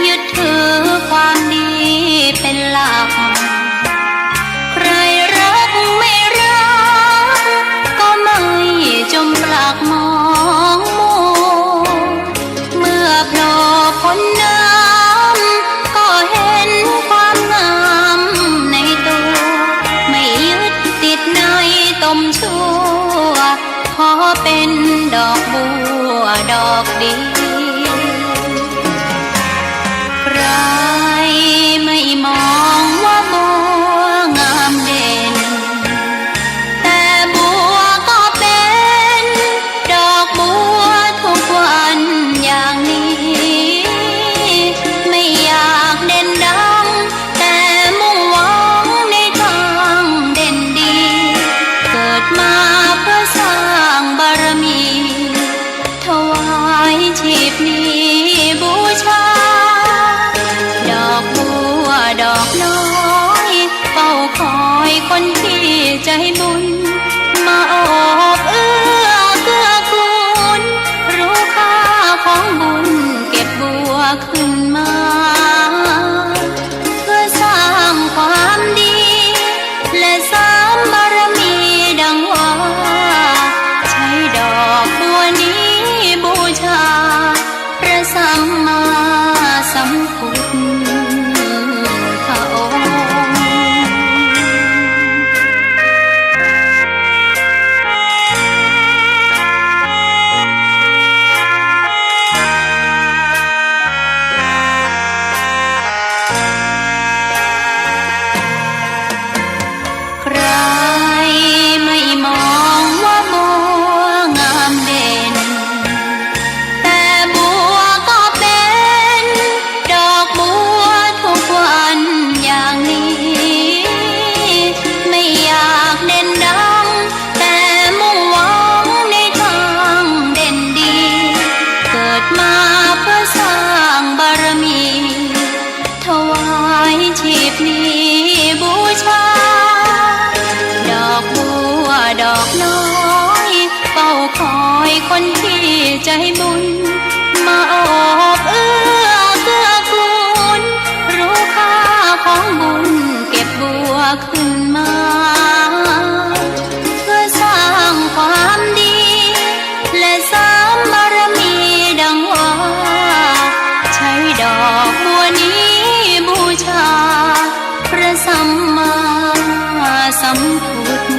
ยึดถือความดีเป็นหลัก ใครรักไม่รัก ก็ไม่จมปลักมองมัว เมื่อโผล่พ้นน้ำ ก็เห็นความงามในตัว ไม่ยึดติดในตมชั่ว ขอเป็นดอกบัวดอกเดียว ใครไม่มองว่าบัวงามเด่น แต่บัวก็เป็นดอกบัวทุกวันอย่างนี้ ไม่อยากเด่นดัง แต่มุ่งหวังในทางเด่นดี เกิดมาเพื่อสร้างบารมี ถวายชีพนี้บูชา ดอกบัวดอกน้อย เฝ้าคอยคนที่ใจบุญ มาโอบเอื้อเกื้อกูล รู้ค่าของบุญเก็บบัวขึ้นมา เพื่อสร้างความดี และเสริมบารมีดังว่า ใช้ดอกบัวนี้บูชา พระสัมมาสัมพุทธองค์ ใครไม่มองว่าบัวงามเด่น แต่บัวก็เป็นดอกบัวทุกวันอย่างนี้ ไม่อยากเด่นดัง แต่มุ่งหวังในทางเด่นดี เกิดมาเพื่อสร้างบารมี ถวายชีพนี้บูชา ดอกบัวดอกน้อย เฝ้าคอยคนที่ใจบุญ มาโอบเอื้อเกื้อกูล รู้ค่าของบุญเก็บบัวขึ้นมา เพื่อสร้างความดี และเสริมบารมีดังว่า ใช้ดอกบัวนี้บูชา พระสัมมาสัมพุทธ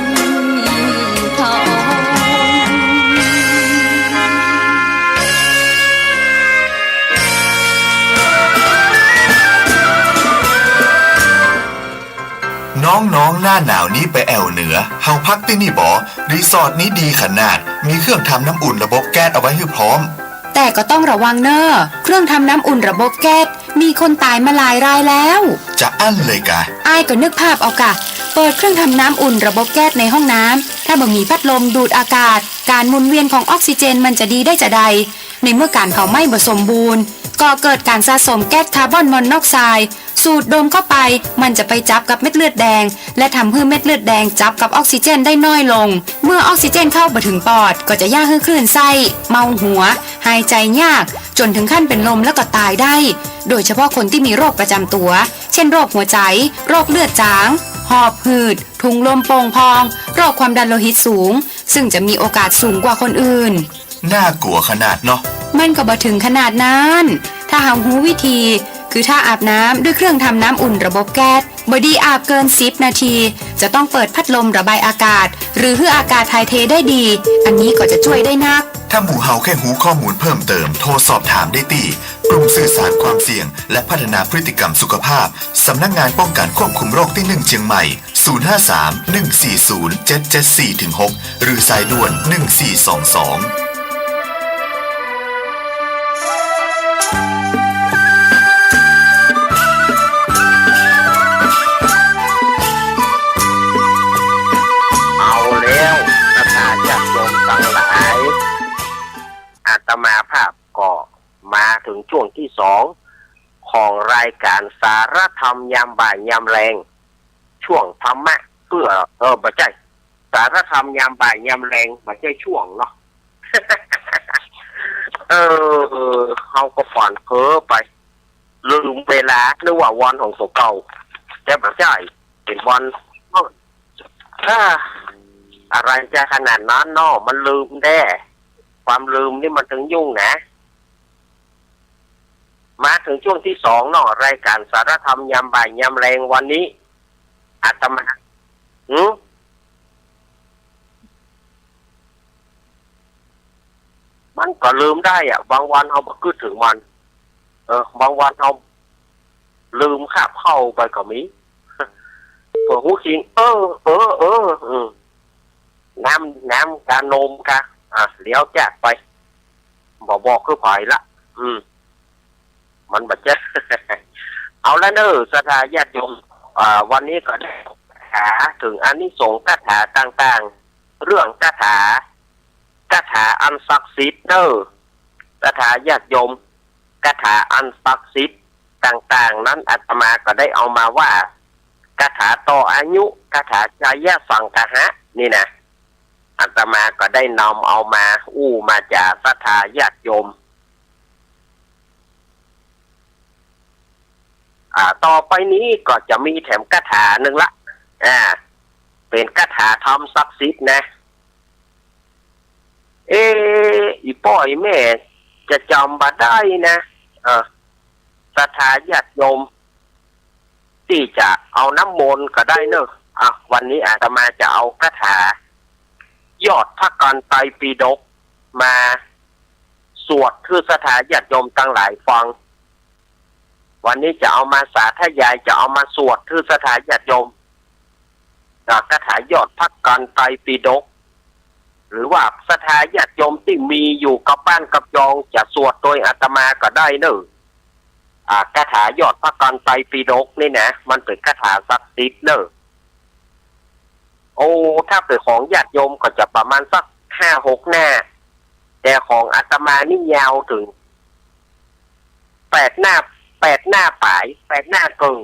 องค์ น้องๆ หน้าหนาวนี้ไปแอ่วเหนือ เฮาพักตี้นี่บ่ รีสอร์ทนี้ดีขนาด มีเครื่องทำน้ำอุ่นระบบแก๊สเอาไว้หื้อพร้อม แต่ก็ต้องระวังเน่อ เครื่องทำน้ำอุ่นระบบแก๊ส มีคนต๋ายมาหลายรายแล้ว จะอั้นเลยกา อ้ายก็นึกภาพเอากา เปิดเครื่องทำน้ำอุ่นระบบแก๊สในห้องน้ำ ถ้าบ่มีพัดลมดูดอากาศ ก๋านหมุนเวียนของออกซิเจนมันจะดีได้จาใด ในเมื่อก๋านเผาไหม้บ่สมบูรณ์ ก่อเกิดก๋านสะสมแก๊สคาร์บอนมอนอกไซด์ สูดดมเข้าไป มันจะไปจับกับเม็ดเลือดแดง และทำหื้อเม็ดเลือดแดงจับกับออกซิเจนได้น้อยลง เมื่อออกซิเจนเข้าบ่ถึงปอด ก็จะเยียะหื้อคลื่นไส้ เมาหัว หายใจ๋ยาก จ๋นถึงขั้นเป๋นลมแล้วก็ต๋ายได้ โดยเฉพาะคนตี้มีโรคประจ๋ำตั๋ว เช่น โรคหัวใจ๋ โรคเลือดจ๋าง หอบหืด ถุงลมโป่งพอง โรคความดันโลหิตสูง ซึ่งจะมีโอกาสสูงกว่าคนอื่น น่ากลัวขนาดเนาะ มันก็บ่ถึงขนาดนั้น ถ้าเฮาฮู้วิธี คือถ้าอาบน้ำด้วยเครื่องทำน้ำอุ่นระบบแก๊ส บ่ดีอาบเกินสิบนาที จะต้องเปิดพัดลมระบายอากาศ หรือหื้ออากาศถ่ายเทได้ดี อันนี้ก็จะจ้วยได้นัก ถ้าหมู่เฮาแค่ฮู้ข้อมูลเพิ่มเติม โทรสอบถามได้ตี้กลุ่มสื่อสารความเสี่ยง และพัฒนาพฤติกรรมสุขภาพ สำนักงานป้องกันควบคุมโรคตี้หนึ่งเจียงใหม่ ศูนย์ห้าสาม หนึ่งสี่ศูนย์ เจ็ดเจ็ดสี่ ถึง หก หรือสายด่วน หนึ่งสี่สองสอง เอาแล้ว ศรัทธาญาติโยมตังหลาย อาตมาภาพก็มาเถิงจ้วงตี้สอง ของรายก๋านสารธรรมยามบ่ายยามแลง จ้วงธรรมะเปื้อ เออ บ่ใจ้ สารธรรมยามบ่ายยามแลง บ่ใจ้จ้วงเนาะ เออ เฮาก็ฝันเพ้อไป ลืมเวลา นึกว่าวันของตั๋วเก่า แต่บ่ใจ้ เป๋นวัน เอ้อ อะไรจะขนาดนั้นเนาะ มันลืมแต๊ ความลืมนี่มันเถิงยุ่งนะ มาเถิงจ้วงตี้สองเนาะ รายก๋านสารธรรมยามบ่ายยามแลงวันนี้ อาตมา หืม มันก็ลืมได้อะ บางวันเฮาบ่กึ๊ดเถิงมัน เออ บางวันเฮาลืมคาบข้าวไปก็มี เผลอฮู้คิง เออ เออ เออ อืม น้ำ น้ำกาโนมกา อ่ะ เลี้ยวจากไป บ่บอกคือไผละ อืม มันบ่ใจ้ เอาละเน่อ ศรัทธาญาติโยม อ่า วันนี้ก็ได้คาถาเถิงอานิสงส์คาถาต่างๆ เรื่องคาถา คาถาอันศักดิ์สิทธิ์เน่อ ศรัทธาญาติโยม คาถาอันศักดิ์สิทธิ์ต่างๆ นั้นอาตมาก็ได้เอามาว่า คาถาต่ออายุ คาถาชัยสังคหะ นี่นะ อาตมาก็ได้นำเอามาอู้มาจ๋าศรัทธาญาติโยม อ่า ต่อไปนี้ก็จะมีแถมคาถานึ่งละ อ่า เป๋นคาถาธรรมศักดิ์สิทธิ์นะ เอ๊ะ อี่ป้ออี่แม่จะจ๋ำบ่ได้นะ เออ ศรัทธาญาติโยม ตี้จะเอาน้ำมนต์ก็ได้เน่อ อ่ะ วันนี้อาตมาจะเอาคาถา ยอดพระกัณฑ์ไตรปิฎก มาสวดหื้อศรัทธาญาติโยมตังหลายฟัง วันนี้จะเอามาสาธยาย จะเอามาสวดหื้อศรัทธาญาติโยม อ่า คาถายอดพระกัณฑ์ไตรปิฎก หรือว่าศรัทธาญาติโยมตี้มีอยู่กับบ้านกับจอง จะสวดโดยอาตมาก็ได้เน่อ อ่า คาถายอดพระกัณฑ์ไตรปิฎกนี่นะ มันเป๋นคาถาศักดิ์สิทธิ์เน่อ โอ้ ถ้าเป๋นของญาติโยมก็จะประมาณสักห้าหกหน้า แต่ของอาตมานี่ยาวเถิงแปดหน้า แปดหน้าป๋าย แปดหน้าเกิ่ง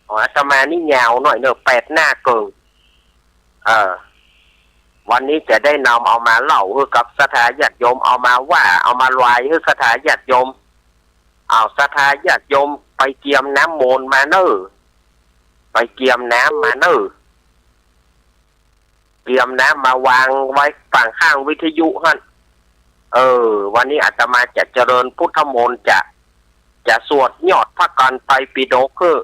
ของอาตมานี่ยาวหน่อยเน่อ แปดหน้าเกิ่ง เออ วันนี้จะได้นำเอามาเล่าหื้อกับศรัทธาญาติโยม เอามาว่า เอามาไหว้หื้อศรัทธาญาติโยม เอาศรัทธาญาติโยมไปเกียมน้ำมนต์มาเน่อ ไปเกียมน้ำมาเน่อ เกียมน้ำมาวางไว้ฝั่งข้างวิทยุหั้น เออ วันนี้อาตมาจะเจริญพุทธมนต์ จะ จะสวดยอดพระกัณฑ์ไตรปิฎกหื้อ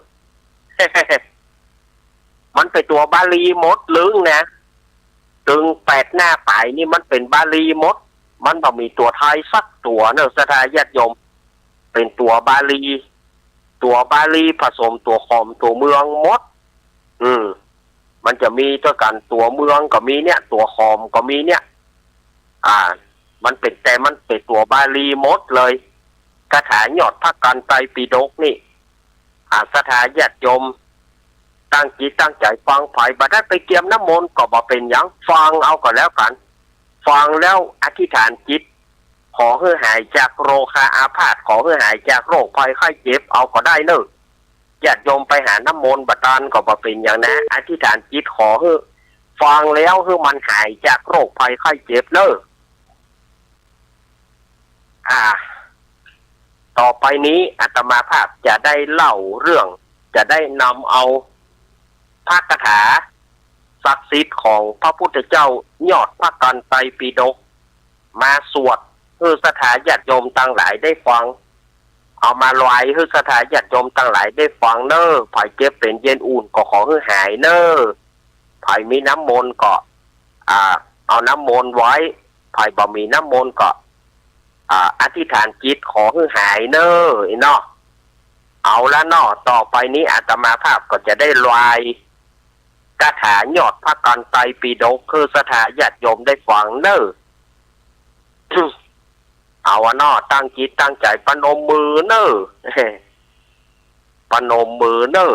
มันเป๋นตั๋วบาลีหมดลึงนะ เถิงแปดหน้าป๋ายนี่มันเป๋นบาลีหมด มันบ่มีตั๋วไทยสักตั๋วเน่อ ศรัทธาญาติโยม เป๋นตั๋วบาลี ตั๋วบาลีผสมตั๋วขอมตั๋วเมืองหมด อืม มันจะมีตวยกั๋นตั๋วเมืองก็มีเนี่ย ตั๋วขอมก็มีเนี่ย อ่า มันเป๋น แต่มันเป๋นตั๋วบาลีหมดเลย คาถายอดพระกัณฑ์ไตรปิฎกนี่ อ่า ศรัทธาญาติโยม ตั้งจิตตั้งใจ๋ฟัง ใผบ่ได้ไปเกียมน้ำมนต์ก็บ่เป๋นหยัง ฟังเอาก็แล้วกั๋น ฟังแล้วอธิษฐานจิต ขอหื้อหายจากโรคาอาพาธ ขอหื้อหายจากโรคภัยไข้เจ็บ เอาก็ได้เน่อ ญาติโยมไปหาน้ำมนต์บ่ตานก็บ่เป๋นหยังนะ อธิษฐานจิตขอหื้อ ฟังแล้วหื้อมันหายจากโรคภัยไข้เจ็บเน่อ อ่า ต่อไปนี้อาตมาภาพจะได้เล่าเรื่อง จะได้นำเอาพระคาถาศักดิ์สิทธิ์ของพระพุทธเจ้ายอดพระกัณฑ์ไตรปิฎก มาสวดหื้อศรัทธาญาติโยมตังหลายได้ฟัง เอามาลายหื้อศรัทธาญาติโยมตังหลายได้ฟังเน่อ ใผเจ็บเป๋นเย็นอุ่นก็ขอหื้อหายเน่อ ใผมีน้ำมนต์ก็ อ่า เอาน้ำมนต์ไว้ ใผบ่มีน้ำมนต์ก็ อ่า อธิษฐานจิตขอหื้อหายเน่อ เนาะ เอาละเนาะ ต่อไปนี้อาตมาภาพก็จะได้ลายคาถายอดพระกัณฑ์ไตรปิฎกหื้อศรัทธาญาติโยมได้ฟังเน่อ เอาอะเนาะ ตั้งจิตตั้งใจ๋ประนมมือเน่อ ประนมมือเน่อ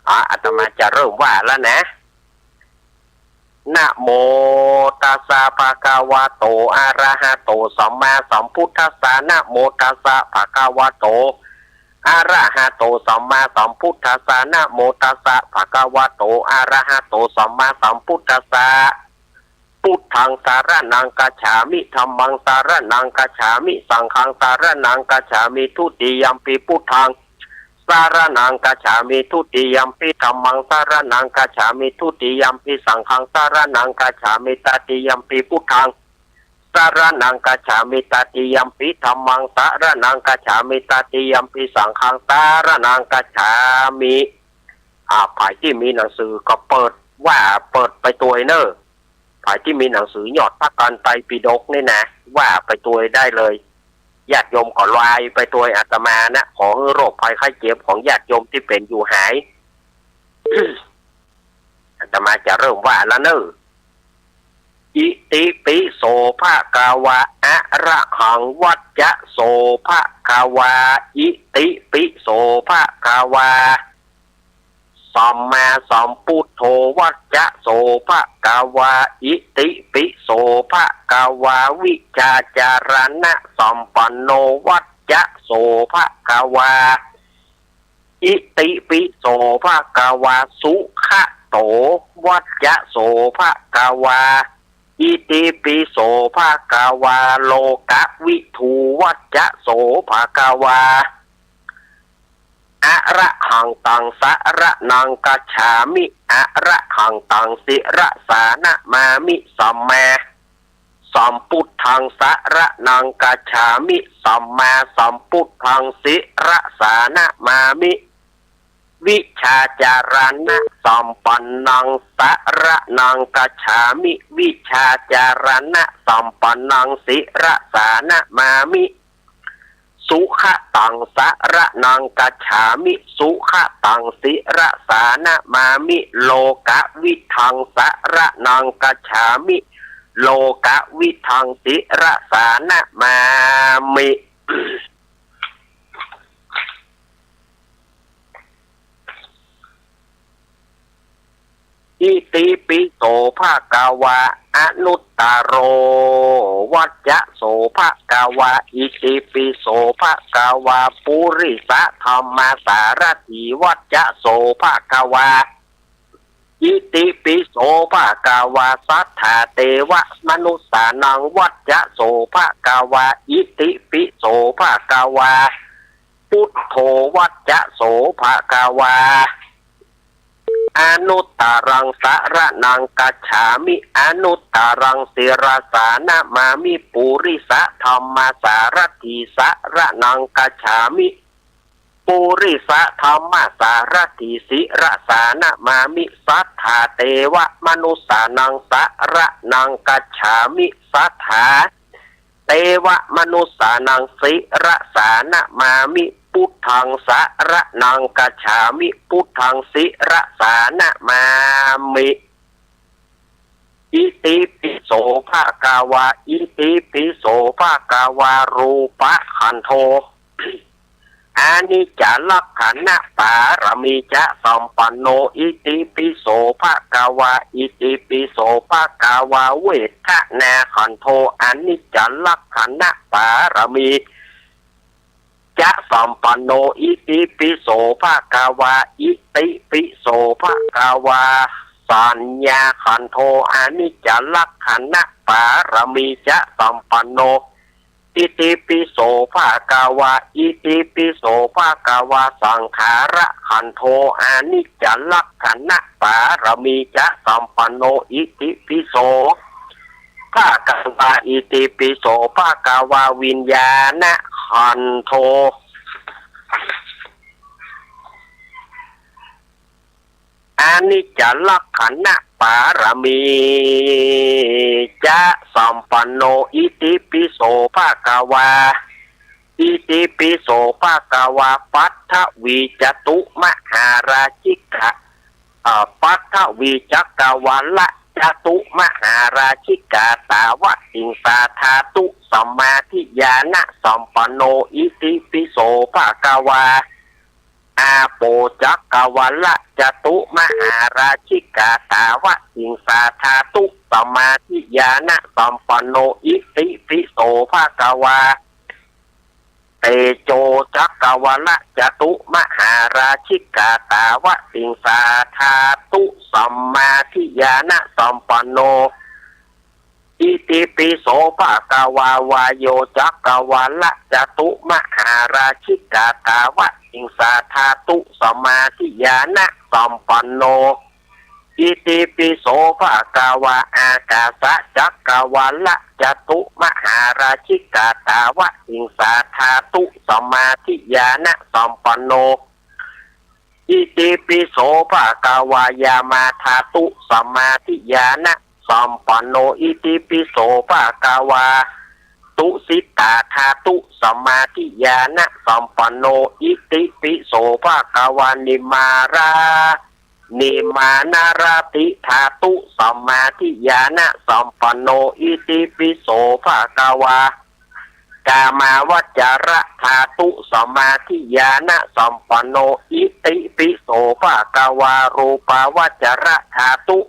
อ่ะ อาตมาจะเริ่มว่าแล้วนะ นะโมตัสสะภะคะวะโต อะระหะโต สัมมาสัมพุทธัสสะ นะโมตัสสะภะคะวะโต อะระหะโต สัมมาสัมพุทธัสสะ นะโมตัสสะภะคะวะโต อะระหะโต สัมมาสัมพุทธัสสะ พุทธังสะระณังคัจฉามิ ธัมมังสะระณังคัจฉามิ สังฆังสะระณังคัจฉามิ ทุติยัมปิพุทธังสะระณังคัจฉามิ ทุติยัมปิธัมมังสะระณังคัจฉามิ ทุติยัมปิสังฆังสะระณังคัจฉามิ ตติยัมปิพุทธังสะระณังคัจฉามิ ตติยัมปิธัมมังสะระณังคัจฉามิ ตติยัมปิสังฆังสะระณังคัจฉามิ อ่า ใผตี้มีหนังสือก็เปิดว่าเปิดไปตวยเน่อ ใผตี้มีหนังสือยอดพระกัณฑ์ไตรปิฎกนี่นะ ว่าไปตวยได้เลย ญาติโยมก็ลายไปตวยอาตมานะ ขอหื้อโรคภัยไข้เจ็บของญาติโยมตี้เป๋นอยู่หาย อาตมาจะเริ่มว่าแล้วเน่อ อิติปิโสภะคะวะ อะระหัง วัจจะโสภะคะวา อิติปิโสภะคะวา สัมมาสัมพุทโธ วัจจะโสภะคะวา อิติปิโสภะคะวา วิชาจารณะสัมปันโน วัจจะโสภะคะวา อิติปิโสภะคะวา สุขะโต วัจจะโสภะคะวา อิติปิโสภะคะวา โลกะวิทู วัจจะโสภะคะวา อะระหังตังสะระณังคัจฉามิ อะระหังตังสิระสานะมามิ สัมมาสัมพุทธังสะระณังคัจฉามิ สัมมาสัมพุทธังสิระสานะมามิ วิชาจารณะสัมปันนังสะระณังคัจฉามิ วิชาจารณะสัมปันนังสิระสานะมามิ สุขะตังสะระณังคัจฉามิ สุขะตังสิระสานะมามิ โลกะวิทังสะระณังคัจฉามิ โลกะวิทังสิระสานะมามิ อิติปิโสภะคะวะ อนุตตโร วัจจะโสภะคะวะ อิติปิโสภะคะวะ ปุริสะธัมมสารถี วัจจะโสภะคะวะ อิติปิโสภะคะวะ สัทธาเตวะมนุสสานัง วัจจะโสภะคะวะ อิติปิโสภะคะวะ พุทโธ วัจจะโสภะคะวะ อนุตตรังสะระณังคัจฉามิ อนุตตรังสิระสานะมามิ ปุริสะธัมมสารถีสะระณังคัจฉามิ ปุริสะธัมมสารถีสิระสานะมามิ สัทธาเตวะมนุสสานังสะระณังคัจฉามิ สัทธาเตวะมนุสสานังสิระสานะมามิ พุทธังสะระณังคัจฉามิ พุทธังสิระสานะมามิ อิติปิโสภะคะวา อิติปิโสภะคะวา รูปะขันโธ อนิจจลักขณปารมีจะสัมปันโน อิติปิโสภะคะวา อิติปิโสภะคะวา เวทนาขันโธ อนิจจลักขณปารมี จะสัมปันโน อิติปิโสภะคะวา อิติปิโสภะคะวา สัญญาขันโธ อนิจจลักขณปารมี จะสัมปันโน อิติปิโสภะคะวา อิติปิโสภะคะวา สังขารขันโธ อนิจจลักขณปารมี จะสัมปันโน อิติปิโสภะคะวา อิติปิโสภะคะวา วิญญาณขันโธ อนิจจลักขณปารมี จะสัมปันโน อิติปิโสภะคะวา อิติปิโสภะคะวา ปัทวีจตุมหาราชิกะ เอ่อ ปัทวีจักรวาลจตุมหาราชิกา ตาวะติงสาธาตุ สมาธิญาณสัมปันโน อิติปิโสภะคะวา อาโปจักรวาลจตุมหาราชิกา ตาวะติงสาธาตุ สมาธิญาณสัมปันโน อิติปิโสภะคะวา เตโจจักรวาลจตุมหาราชิกา ตาวะติงสาธาตุ สมาธิญาณสัมปันโน อิติปิโสภะคะวา วาโยจักรวาลจตุมหาราชิกา ตาวะติงสาธาตุ สมาธิญาณสัมปันโน อิติปิโสภะคะวา อากาสจักรวาลจตุมหาราชิกา ตาวะติงสาธาตุ สมาธิญาณสัมปันโน อิติปิโสภะคะวา ยามาธาตุ สมาธิญาณสัมปันโน อิติปิโสภะคะวา ตุสิตาธาตุ สมาธิญาณสัมปันโน อิติปิโสภะคะวา นิมมารา นิมมานารติธาตุ สมาธิญาณสัมปันโน อิติปิโสภะคะวา กามาวจรธาตุ สมาธิญาณสัมปันโน อิติปิโสภะคะวา รูปาวจรธาตุ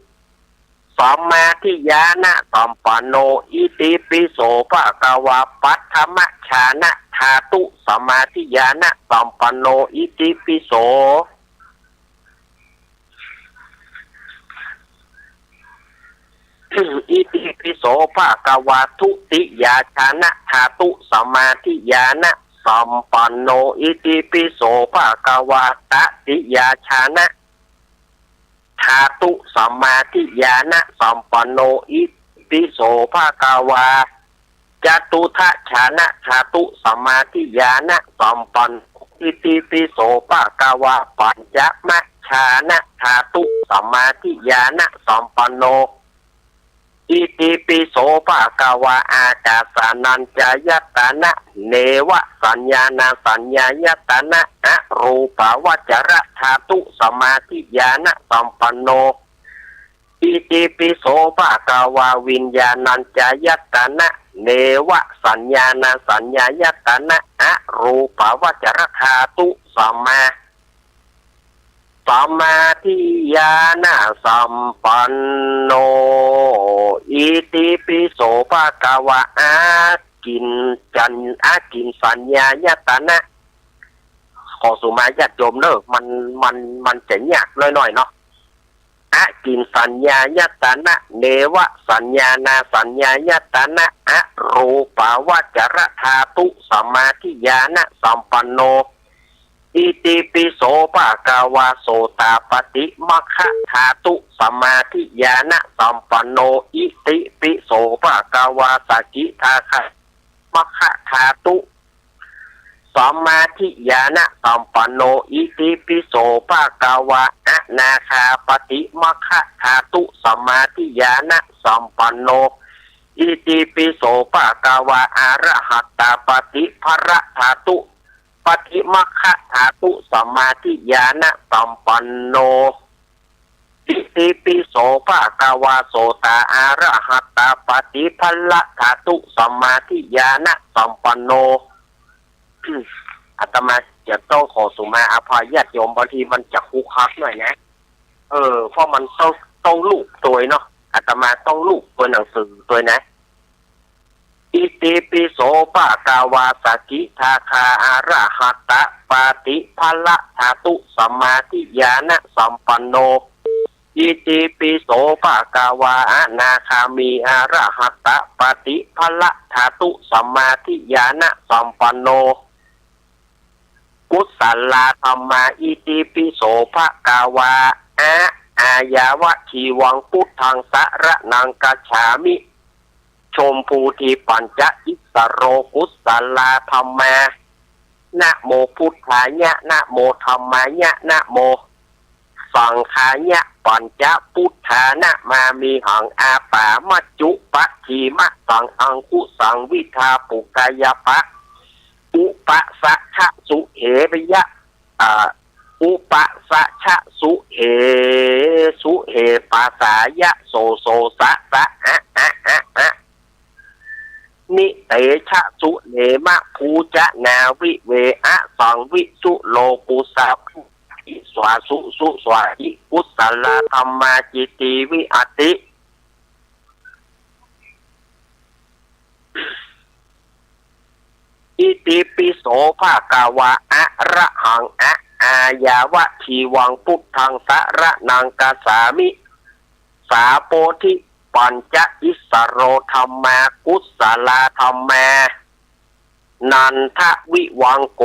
สมาธิญาณสัมปันโน อิติปิโสภะคะวา ปัทมฌานะธาตุ สมาธิญาณสัมปันโน อิติปิโส อิติปิโสภะคะวา ทุติยฌานะธาตุ สมาธิญาณสัมปันโน อิติปิโสภะคะวา ตติยฌานะธาตุ สมาธิญาณสัมปันโน อิติปิโสภะคะวา จตุตถฌานะธาตุ สมาธิญาณสัมปันโน อิติปิโสภะคะวา ปัญจมฌานะธาตุ สมาธิญาณสัมปันโน อิติปิโสภะคะวา อากาสานัญจายตนะ เนวสัญญานาสัญญายตนะ อรูปาวจรธาตุ สมาธิญาณสัมปันโน อิติปิโสภะคะวา วิญญาณัญจายตนะ เนวสัญญานาสัญญายตนะ อรูปาวจรธาตุ สมา สมาธิญาณสัมปันโน อิติปิโสภะคะวา อากิญจัญ อากิญสัญญายตนะ ขอสุมาญาติโยมเนอะ มัน มัน มันจะยากหน้อยๆ เนาะ อากิญสัญญายตนะ เนวสัญญานาสัญญายตนะ อรูปาวจรธาตุ สมาธิญาณสัมปันโน อิติปิโสภะคะวา โสตาปัตติมัคคะธาตุ สมาธิญาณสัมปันโน อิติปิโสภะคะวา สกิทาคามัคคะธาตุ สมาธิญาณสัมปันโน อิติปิโสภะคะวา อนาคาปัตติมัคคะธาตุ สมาธิญาณสัมปันโน อิติปิโสภะคะวา อรหัตตาปัตติผละธาตุ ปัตติมัคคะธาตุ สมาธิญาณสัมปันโน อิติปิโสภะคะวา โสตาอะระหัตตาปาติผละธาตุสัมมาทิญาณสัมปันโน อาตมาจะต้องขอสุมาอภัยญาติโยม บางทีมันจะคุกคักหน่อยนะ เออ เพราะมันต้อง ต้องลูบตวยเนาะ อาตมาต้องลูบตวยหนังสือตวยนะ อิติปิโสภะคะวา สกิทาคาอะระหัตตาปาติผละธาตุสัมมาทิญาณสัมปันโน อิติปิโสภะคะวา อนาคามีอะระหัตตาปาติผละธาตุสัมมาทิญาณสัมปันโน กุศลาธัมมา อิติปิโสภะคะวา อะ อายาวะชีวัง พุทธังสะระณังคัจฉามิ ชมพูทิปัญจะอิสโร กุศลาธัมมา นะโมพุทธายะ นะโมธัมมายะ นะโมสังฆายะ ปัญจะพุทธานะมามิหัง อาปามัจจุปะทีมะสังอังคุสังวิทาปุกายะปะ อุปะสะชะสุเหยะ อ่า อุปะสะชะสุเห สุเหปาสายะ โส โสสะสะ อะ อะ อะ อะ นิเตชะสุเนมะ ภูจะนาวิเวอะ สังวิสุโลปุสา อิสวาสุ สุสวาหิ กุศลาธัมมา จิตติวิอัตติ อิติปิโสภะคะวา อะระหัง อะ อายาวะชีวัง พุทธังสะระณังคัจฉามิ สาโพธิปัญจะอิสโรธัมมา กุศลาธัมมา นันทวิวังโก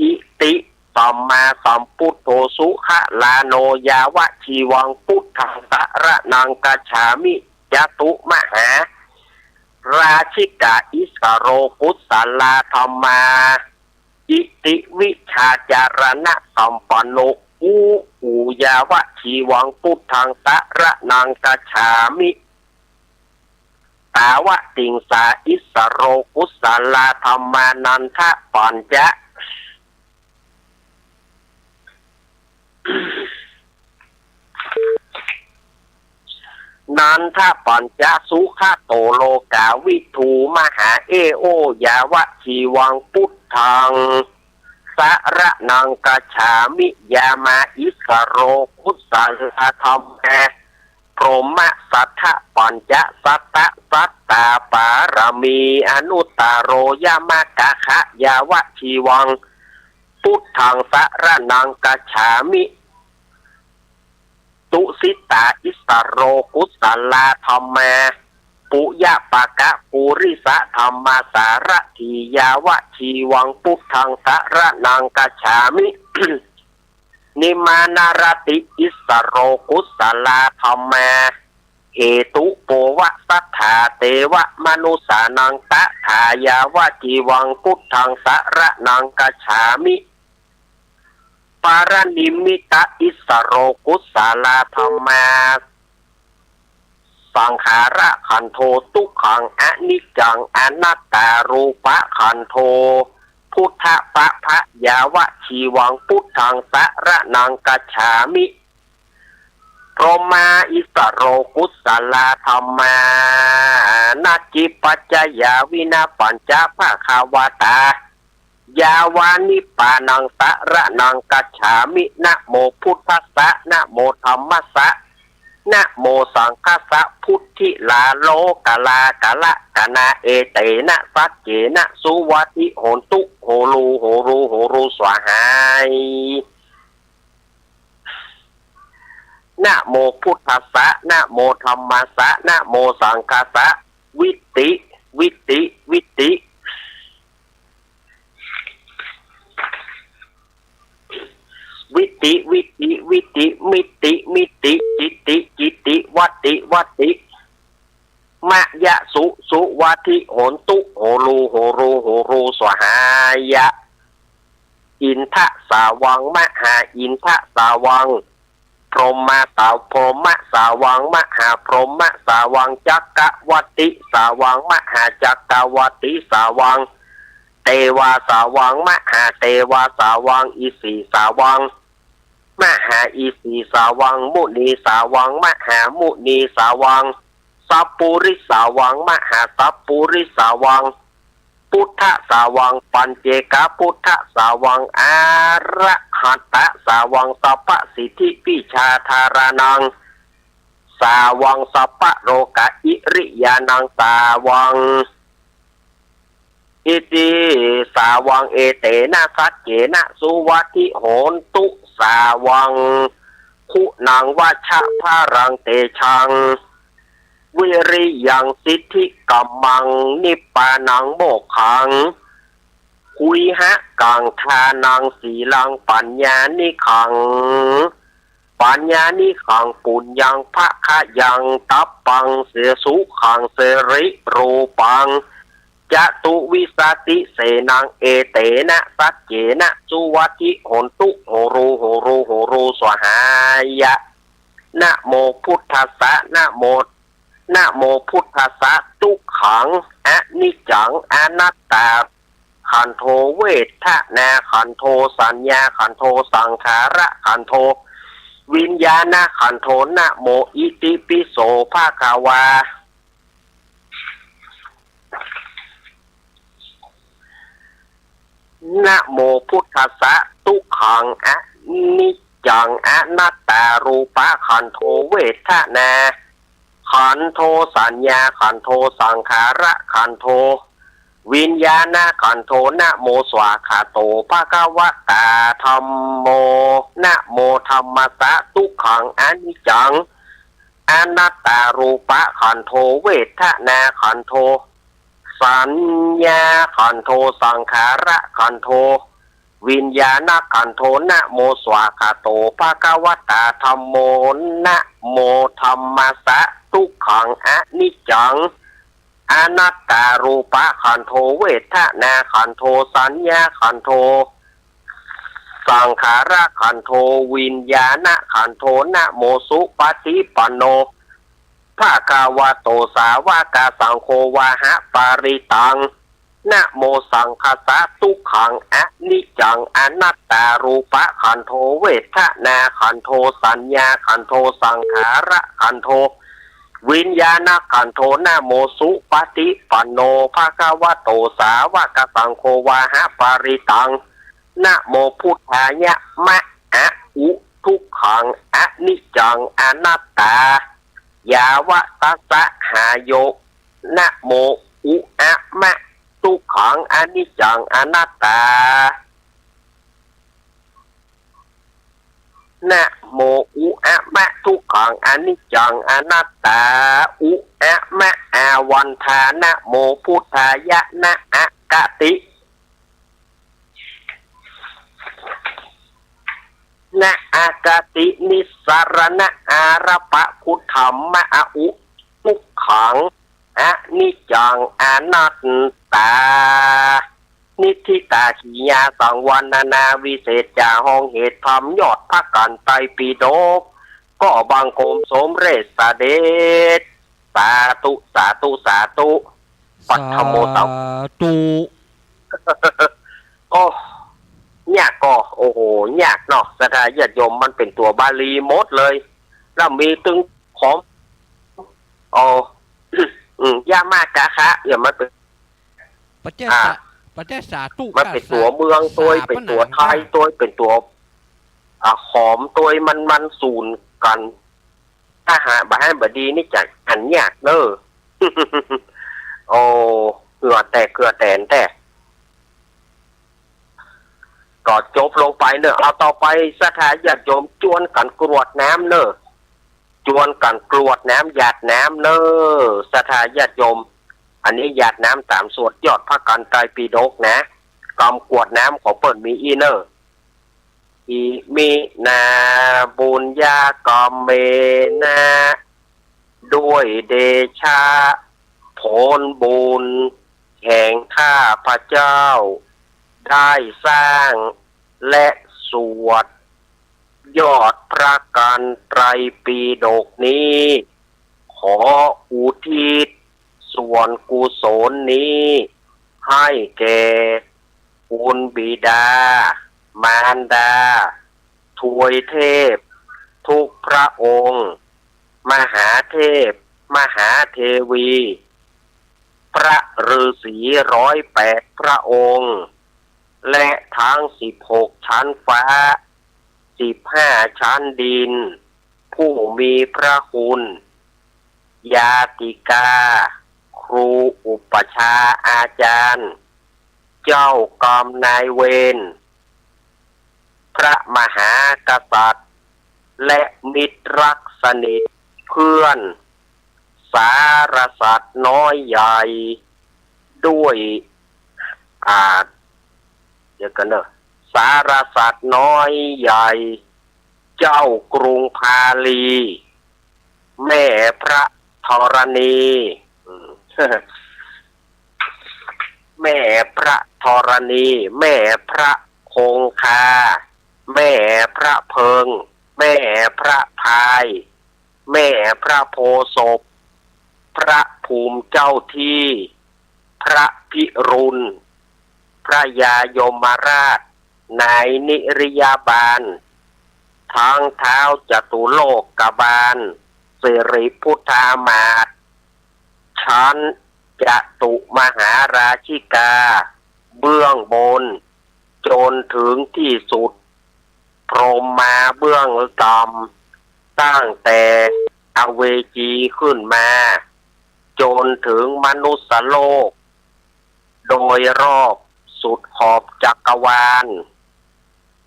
อิติสัมมาสัมพุทโธ สุขะลาโน ยาวะชีวัง พุทธังสะระณังคัจฉามิ จตุมหาราชิกาอิสโร กุศลาธัมมา อิติวิชชาจารณะสัมปันโน อุ อุยาวะชีวัง พุทธังสะระณังคัจฉามิ ตาวะติงสาอิสโร กุศลาธัมมา นันทปัญจะ นันทปัญจะ สุขะโตโลกาวิทู มหาเอโอ ยาวะชีวัง พุทธังสะระณังคัจฉามิ ยามาอิสโร กุศลาธัมมา พรหมสัทธปัญจะ สัตตะสัตตาปารมี อนุตตโรยมกะขะ ยาวะชีวัง พุทธังสะระณังคัจฉามิ ตุสิตาอิสโร กุศลาธัมมา ปุยะปะกะปุริสะธัมมาสารถี ยาวะชีวัง พุทธังสะระณังคัจฉามิ นิมมานารติอิสโร กุศลาธัมมา เหตุโปวะสัทธา เตวะมนุสสานังตถา ยาวะชีวัง พุทธังสะระณังคัจฉามิ ปารนิมมิตะอิสโร กุศลาธัมมา สังขาระขันโธ ทุกขังอนิจจังอนัตตา รูปะขันโธ พุทธปะพะ ยาวะชีวัง พุทธังสะระณังคัจฉามิ พรหมาอิสโร กุศลาธัมมา นาจิปปัจจยาวินาปัญจะภะคะวะตา ยาวะนิพพานังสะระณังคัจฉามิ นะโมพุทธัสสะ นะโมธัมมัสสะ นะโมสังคัสสะ พุทธิลาโลกะลากะละกะนา เอเตนะสัจเจนะ สุวัตถิโหนตุ โหรู โหรู โหรู สวาหาย นะโมพุทธัสสะ นะโมธัมมัสสะ นะโมสังคัสสะ วิตติ วิตติ วิตติ วิตติ วิตติ วิตติ มิตติ มิตติ จิตติ จิตติ วัตติ วัตติ มะยะสุ สุวัตถิโหนตุ โหรู โหรู โหรู สวาหายะ อินทะสาวัง มหาอินทะสาวัง พรหมะสา พรหมะสาวัง มหาพรหมะสาวัง จักกะวัตติสาวัง มหาจักกะวัตติสาวัง เตวาสาวัง มหาเตวาสาวัง อิสีสาวัง มหาอิสีสาวัง มุนีสาวัง มหามุนีสาวัง สัปปุริสาวัง มหาสัปปุริสาวัง พุทธสาวัง ปัจเจกพุทธสาวัง อรหัตตสาวัง สัพพสิทธิวิชาธารณังสาวัง สัพพโลกอิริยานังสาวัง อิติสาวัง เอเตนะสัจเจนะ สุวัตถิโหนตุ สาวัง คุณัง วชพลัง เตจัง วิริยัง สิทธิกัมมัง นิพพานัง โมกขัง กุยหะกัง ทานัง สีลัง ปัญญานิขัง ปัญญานิขัง ปุญญัง ภะคะยัง ตัปปัง เสสุขัง สิริรูปัง จตุวิสติเสนัง เอเตนะสัจเจนะ สุวัตถิโหนตุ โหรู โหรู โหรู สวาหายะ นะโมพุทธัสสะ นะโม นะโมพุทธัสสะ ทุกขัง อนิจจัง อนัตตา ขันโธ เวทนาขันโธ สัญญาขันโธ สังขารขันโธ วิญญาณขันโธ นะโม อิติปิโส ภะคะวา นะโมพุทธัสสะ ทุกขัง อนิจจัง อนัตตา รูปขันโธ เวทนาขันโธ สัญญาขันโธ สังขารขันโธ วิญญาณขันโธ นะโม สวาคาโต ภะคะวะตา ธัมโม นะโมธัมมัสสะ ทุกขัง อนิจจัง อนัตตา รูปขันโธ เวทนาขันโธ สัญญาขันโธ สังขารขันโธ วิญญาณขันโธ นะโม สวาคาโต ภะคะวะตา ธัมโม นะโมธัมมัสสะ ทุกขัง อนิจจัง อนัตตา รูปขันโธ เวทนาขันโธ สัญญาขันโธ สังขารขันโธ วิญญาณขันโธ นะโม สุปฏิปันโน ภะคะวะโต สาวกสังโฆ วาหะปะริตัง นะโมสังคัสสะ ทุกขัง อนิจจัง อนัตตา รูปขันโธ เวทนาขันโธ สัญญาขันโธ สังขารขันโธ วิญญาณขันโธ นะโม สุปฏิปันโน ภะคะวะโต สาวกสังโฆ วาหะปะริตัง นะโมพุทธายะ มะ อะ อุ ทุกขัง อนิจจัง อนัตตา ยาวะตัสสะ หาโย นะโม อุ อะ มะ ทุกขัง อนิจจัง อนัตตา นะโม อุ อะ มะ ทุกขัง อนิจจัง อนัตตา อุ อะ มะ อาวันทา นะโมพุทธายะ นะ อะ กะติ นะ อะ กะติ นิสสะระณะ อาระปะ พุทธัมมะ อะ อุ ทุกขัง อนิจจัง อนัตตา นิทธิตา กิริยา สังวรรณนา วิเศษจา ห้องเหตุธรรม ยอดพระกัณฑ์ไตรปิฎก ก็บังคมสมเร็จเสด็จ สาธุ สาธุ สาธุ ปัทโม สาธุ โอ้ ยากก่อ โอ้โห ยากเนาะ ศรัทธาญาติโยม มันเป๋นตั๋วบาลีหมดเลย แล้วมีตึงขอม อ๋อ อืม ยะมะกะคะ เนี่ย มันเป๋น ปัจเจก อ่า สา ปัจเจกสาตุ มันเป๋นตั๋วเมืองตวย เป๋นตั๋วไทยตวย เป๋นตั๋ว อ่า ขอมตวย มัน มันสูนกั๋น ถ้าหาบ่หันบ่ดีนี่จะหันยากเน่อ โอ้ เหื่อแตกเหื่อแตนแต๊ ก็จบลงไปเน่อ เอาต่อไปศรัทธาญาติโยมจวนกั๋นกรวดน้ำเน่อ จวนกั๋นกรวดน้ำหยาดน้ำเน่อ ศรัทธาญาติโยม อันนี้หยาดน้ำต๋ามสวดยอดพระกัณฑ์ไตรปิฎกนะ กำกรวดน้ำของเปิ้นมีอี้เน่อ อิมินา บุญญากรรมเมนะ ด้วยเดชะผลบุญแห่งข้าพเจ้า ได้สร้างและสวดยอดพระกัณฑ์ไตรปิฎกนี้ ขออุทิศส่วนกุศลนี้ ให้แก่คุณบิดา มารดา ท วยเทพทุกพระองค์ มหาเทพ มหาเทวี พระฤๅษีร้อยแปดพระองค์ และทั้งสิบหกชั้นฟ้า สิบห้าชั้นดิน ผู้มีพระคุณ ญาติกา ครูอุปัชฌาย์อาจารย์ เจ้ากรรมนายเวร พระมหากษัตริย์ และมิตรรักสนิทเพื่อน สารสัตว์น้อยใหญ่ ด้วย อ่า เดี๋ยวกันเนอะ สารสัตว์น้อยใหญ่ เจ้ากรุงพาลี แม่พระธรณี อืม แม่พระธรณี แม่พระคงคา แม่พระเพิง แม่พระพาย แม่พระโพธิ์ศพ พระภูมิเจ้าที่ พระพิรุณ พระยายมราช นายนิริยบาล ทั้งท้าวจตุโลกบาล สิริพุทธามาตย์ ชั้นจตุมหาราชิกา เบื้องบน จนถึงที่สุด พรหมมาเบื้องต่ำ ตั้งแต่อเวจีขึ้นมา จนถึงมนุสสโลก โดยรอบสุดขอบจักรวาล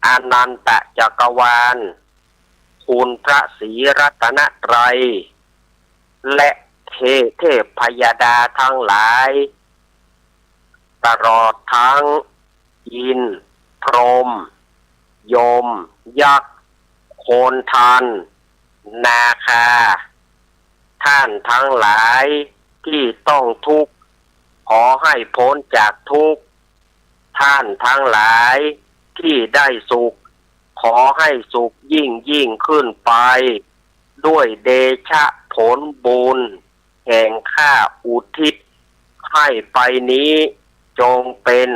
อนันตจักรวาล คุณพระศรีรัตนตรัย และเท เทพพยดาทั้งหลาย ตลอดทั้งอินทร์ พรหม ยม ยักษ์ โคลทัน นาคา ท่านทั้งหลายที่ต้องทุกข์ ขอให้พ้นจากทุกข์ ท่านทั้งหลายที่ได้สุข ขอให้สุขยิ่งยิ่งขึ้นไป ด้วยเดชะผลบุญแห่งข้าอุทิศให้ไปนี้ จงเป็น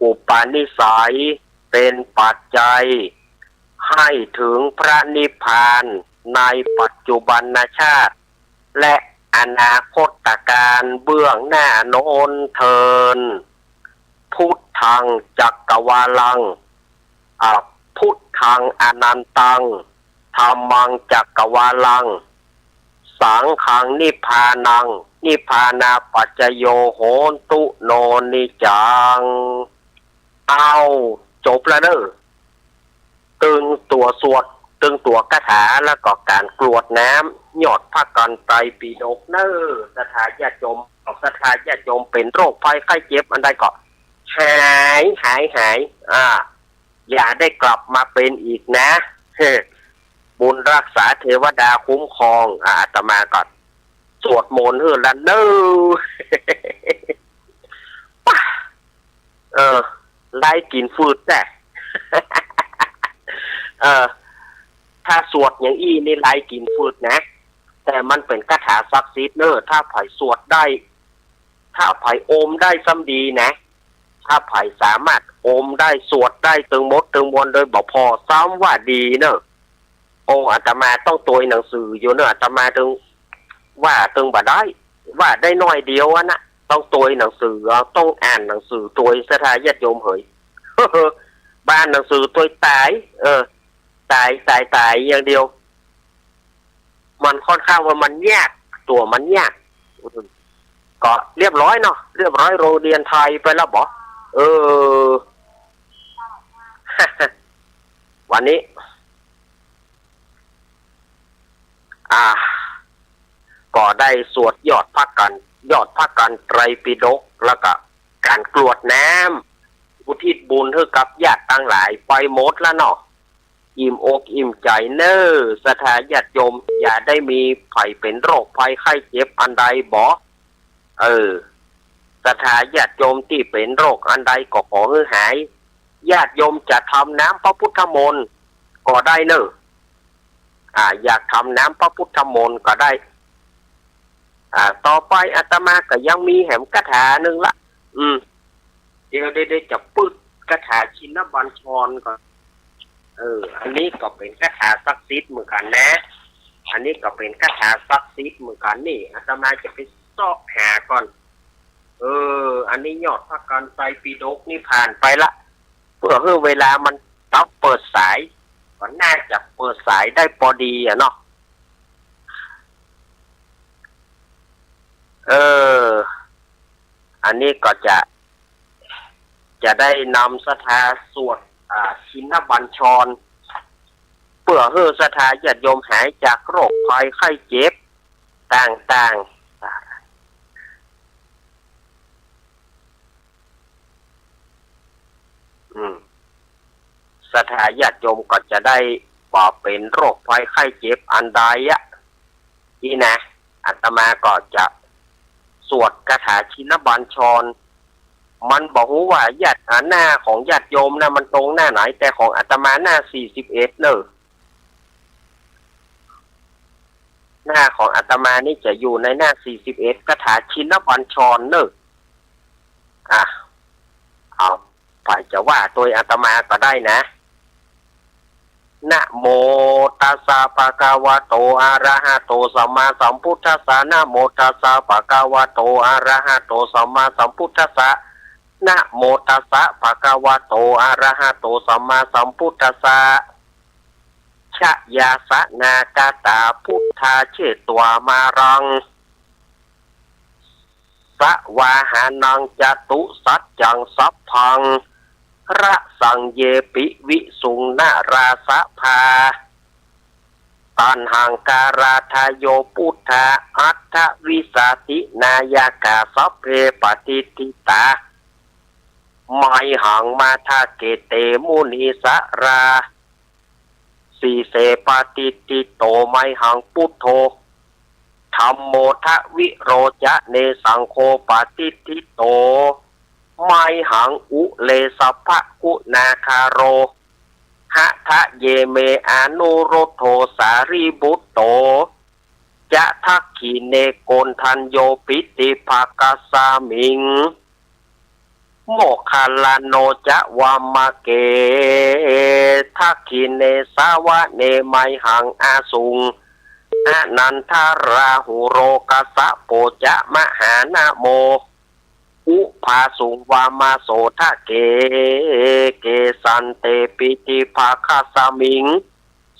อุปนิสัย เป็นปัจจัย ให้ถึงพระนิพพานในปัจจุบันชาติ และอนาคตกาลเบื้องหน้าโน้นเทอญ พุทธังจักกวาลัง อ่า พุทธังอนันตัง ธัมมังจักกวาลัง สังฆังนิพพานัง นิพพานาปัจจโย โหนตุโนนิจจัง เอา จบแล้วเนอะ ตึงตั๋วสวด ตึงตั๋วคาถา แล้วก็ก๋านกรวดน้ำ ยอดพระกัณฑ์ไตรปิฎกเนอะ ศรัทธาญาติโยม ศรัทธาญาติโยมเป๋นโรคภัยไข้เจ็บอันใดก็ หาย หาย หาย อ่า อย่าได้กลับมาเป๋นอีกนะ บุญรักษาเทวดาคุ้มครอง อ่า อาตมาก็สวดมนต์หื้อละเนอะ เออ ไร้กลิ่นฟืดแต๊ เออ ถ้าสวดอย่างอี้นี่ไร้กลิ่นฟืดนะ แต่มันเป๋นคาถาศักดิ์สิทธิ์เนอะ ถ้าใผสวดได้ ถ้าใผอมได้ซ้ำดีนะ ถ้าใผสามารถอมได้ สวดได้ตึงหมดตึงมวลโดยบ่ผ่อ ซ้ำว่าดีเนอะ โอ้ อาตมาต้องตวยหนังสืออยู่เนอะ อาตมาตึงว่าตึงบ่ได้ ว่าได้หน้อยเดียวอะนะ ต้องตวยหนังสือ ต้องอ่านหนังสือตวย ศรัทธาญาติโยมเหย บ่อ่านหนังสือตวยต๋าย เออ ต๋าย ต๋าย ต๋ายอย่างเดียว มันค่อนข้างว่ามันยาก ตั๋วมันยาก อืม ก็เรียบร้อยเนาะ เรียบร้อย โรงเรียนไทยไปแล้วบ่ เออ วันนี้ อ่า ก็ได้สวดยอดพระกัณฑ์ ยอดพระกัณฑ์ไตรปิฎก แล้วก็ก๋านกรวดน้ำ อุทิศบุญหื้อกับญาติตังหลายไปหมดแล้วเนาะ อิ่มอกอิ่มใจ๋เนอะ ศรัทธาญาติโยม อย่าได้มีใผเป๋นโรคภัยไข้เจ็บอันใดบ่ เออ ศรัทธาญาติโยมตี้เป๋นโรคอันใดก็ขอหื้อหาย ญาติโยมจะทำน้ำพระพุทธมนต์ก็ได้เนอะ อ่า อยากทำน้ำพระพุทธมนต์ก็ได้ อ่า ต่อไปอาตมาก็ยังมีแหมคาถานึ่งละ อืม เดี๋ยว เดี๋ยว เดี๋ยวจะปึ๊ดคาถาชินบัญชรก่อน เออ อันนี้ก็เป๋นคาถาศักดิ์สิทธิ์เหมือนกั๋นนะ อันนี้ก็เป๋นคาถาศักดิ์สิทธิ์เหมือนกั๋นนี่ อาตมาจะไปเซาะหาก่อน เออ อันนี้ยอดพระกัญไตรปิฎกนี่ผ่านไปละ เปื้อหื้อเวลามันต้องเปิดสาย ก็น่าจะเปิดสายได้ปอดีอะเนาะ เออ อันนี้ก็จะ จะได้นำศรัทธาสวด อ่า ชินบัญชร เปื้อหื้อศรัทธาญาติโยมหายจากโรคภัยไข้เจ็บต่างๆ อืม ศรัทธาญาติโยมก็จะได้บ่เป๋นโรคภัยไข้เจ็บอันใดอะ นี่นะ อาตมาก็จะสวดคาถาชินบัญชร มันบ่ฮู้ว่าญาติ อ่า หน้าของญาติโยมนะ มันตรงหน้าไหน แต่ของอาตมาหน้าสี่สิบเอ็ดเน่อ หน้าของอาตมานี่จะอยู่ในหน้าสี่สิบเอ็ด คาถาชินบัญชรเน่อ อ่ะ เอา ใผจะว่าตวยอาตมาก็ได้นะ นะโมตัสสะ ภะคะวะโต อะระหะโต สัมมาสัมพุทธัสสะ นะโมตัสสะ ภะคะวะโต อะระหะโต สัมมาสัมพุทธัสสะ นะโมตัสสะ ภะคะวะโต อะระหะโต สัมมาสัมพุทธัสสะ ชะยาสะนากะตา พุทธาเชตวามารัง สะวาหานัง จตุสัจจัง สัพพัง ระสัง เยปิ วิสุง นราสะภา ตัณหัง การาธาโย ปุทธา อัฏฐวิสาติ นายกา สัพเพ ปะติฏฐิตา ไมหัง มะทะเก เต มุนีสะรา สีเส ปะติฏฐิโต ไมหัง ปุทโธ ธัมโม ทะวิโรจะเน สังโฆ ปะติฏฐิโต ไมหัง อุเลสะภะกุณาคาโร หะทะเย เม อนุรุทโธ สารีบุตโต จะ ทักขิเณ โกณฑัญโญ ปิติภะคะสมิง โมคคัลลาโน จะ วามะเก ทักขิเณ สะวะเน ไมหัง อสุง อนันทะราหุโร กัสสะโป จะ มหานะโม อุบาสุง วามะโส ทะเก เกสันเต ปิติภะคะสมิง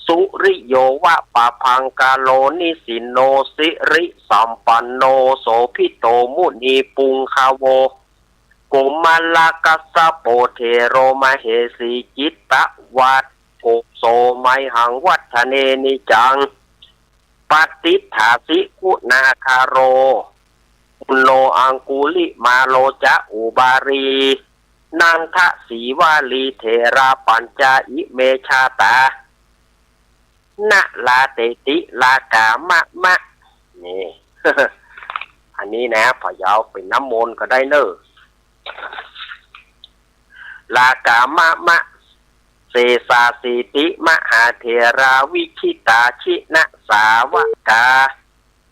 สุริโยวะ ปะภังคะโล นิสินโน สิริสัมปันโน โสภิโต มุนีปุงคาโว โกมะละกัสสะโป เถโร มะเหสี จิตตะวัตโก โส ไมหัง วัฑฒะเน นิจจัง ปะติฏฐาสิ กุณาคาโร ปุณโณ อังกุลิมาโล จะ อุบาลี นันทะสีวาลี เถรา ปัญจา อิเม ชาตา นะลาเตติ ลากามะมะ นี่ อันนี้นะ ผะเยาเป๋นน้ำมนต์ก็ได้เน่อ ลากามะมะ เสสาสีติ มหาเถรา วิจิตา จินสาวกา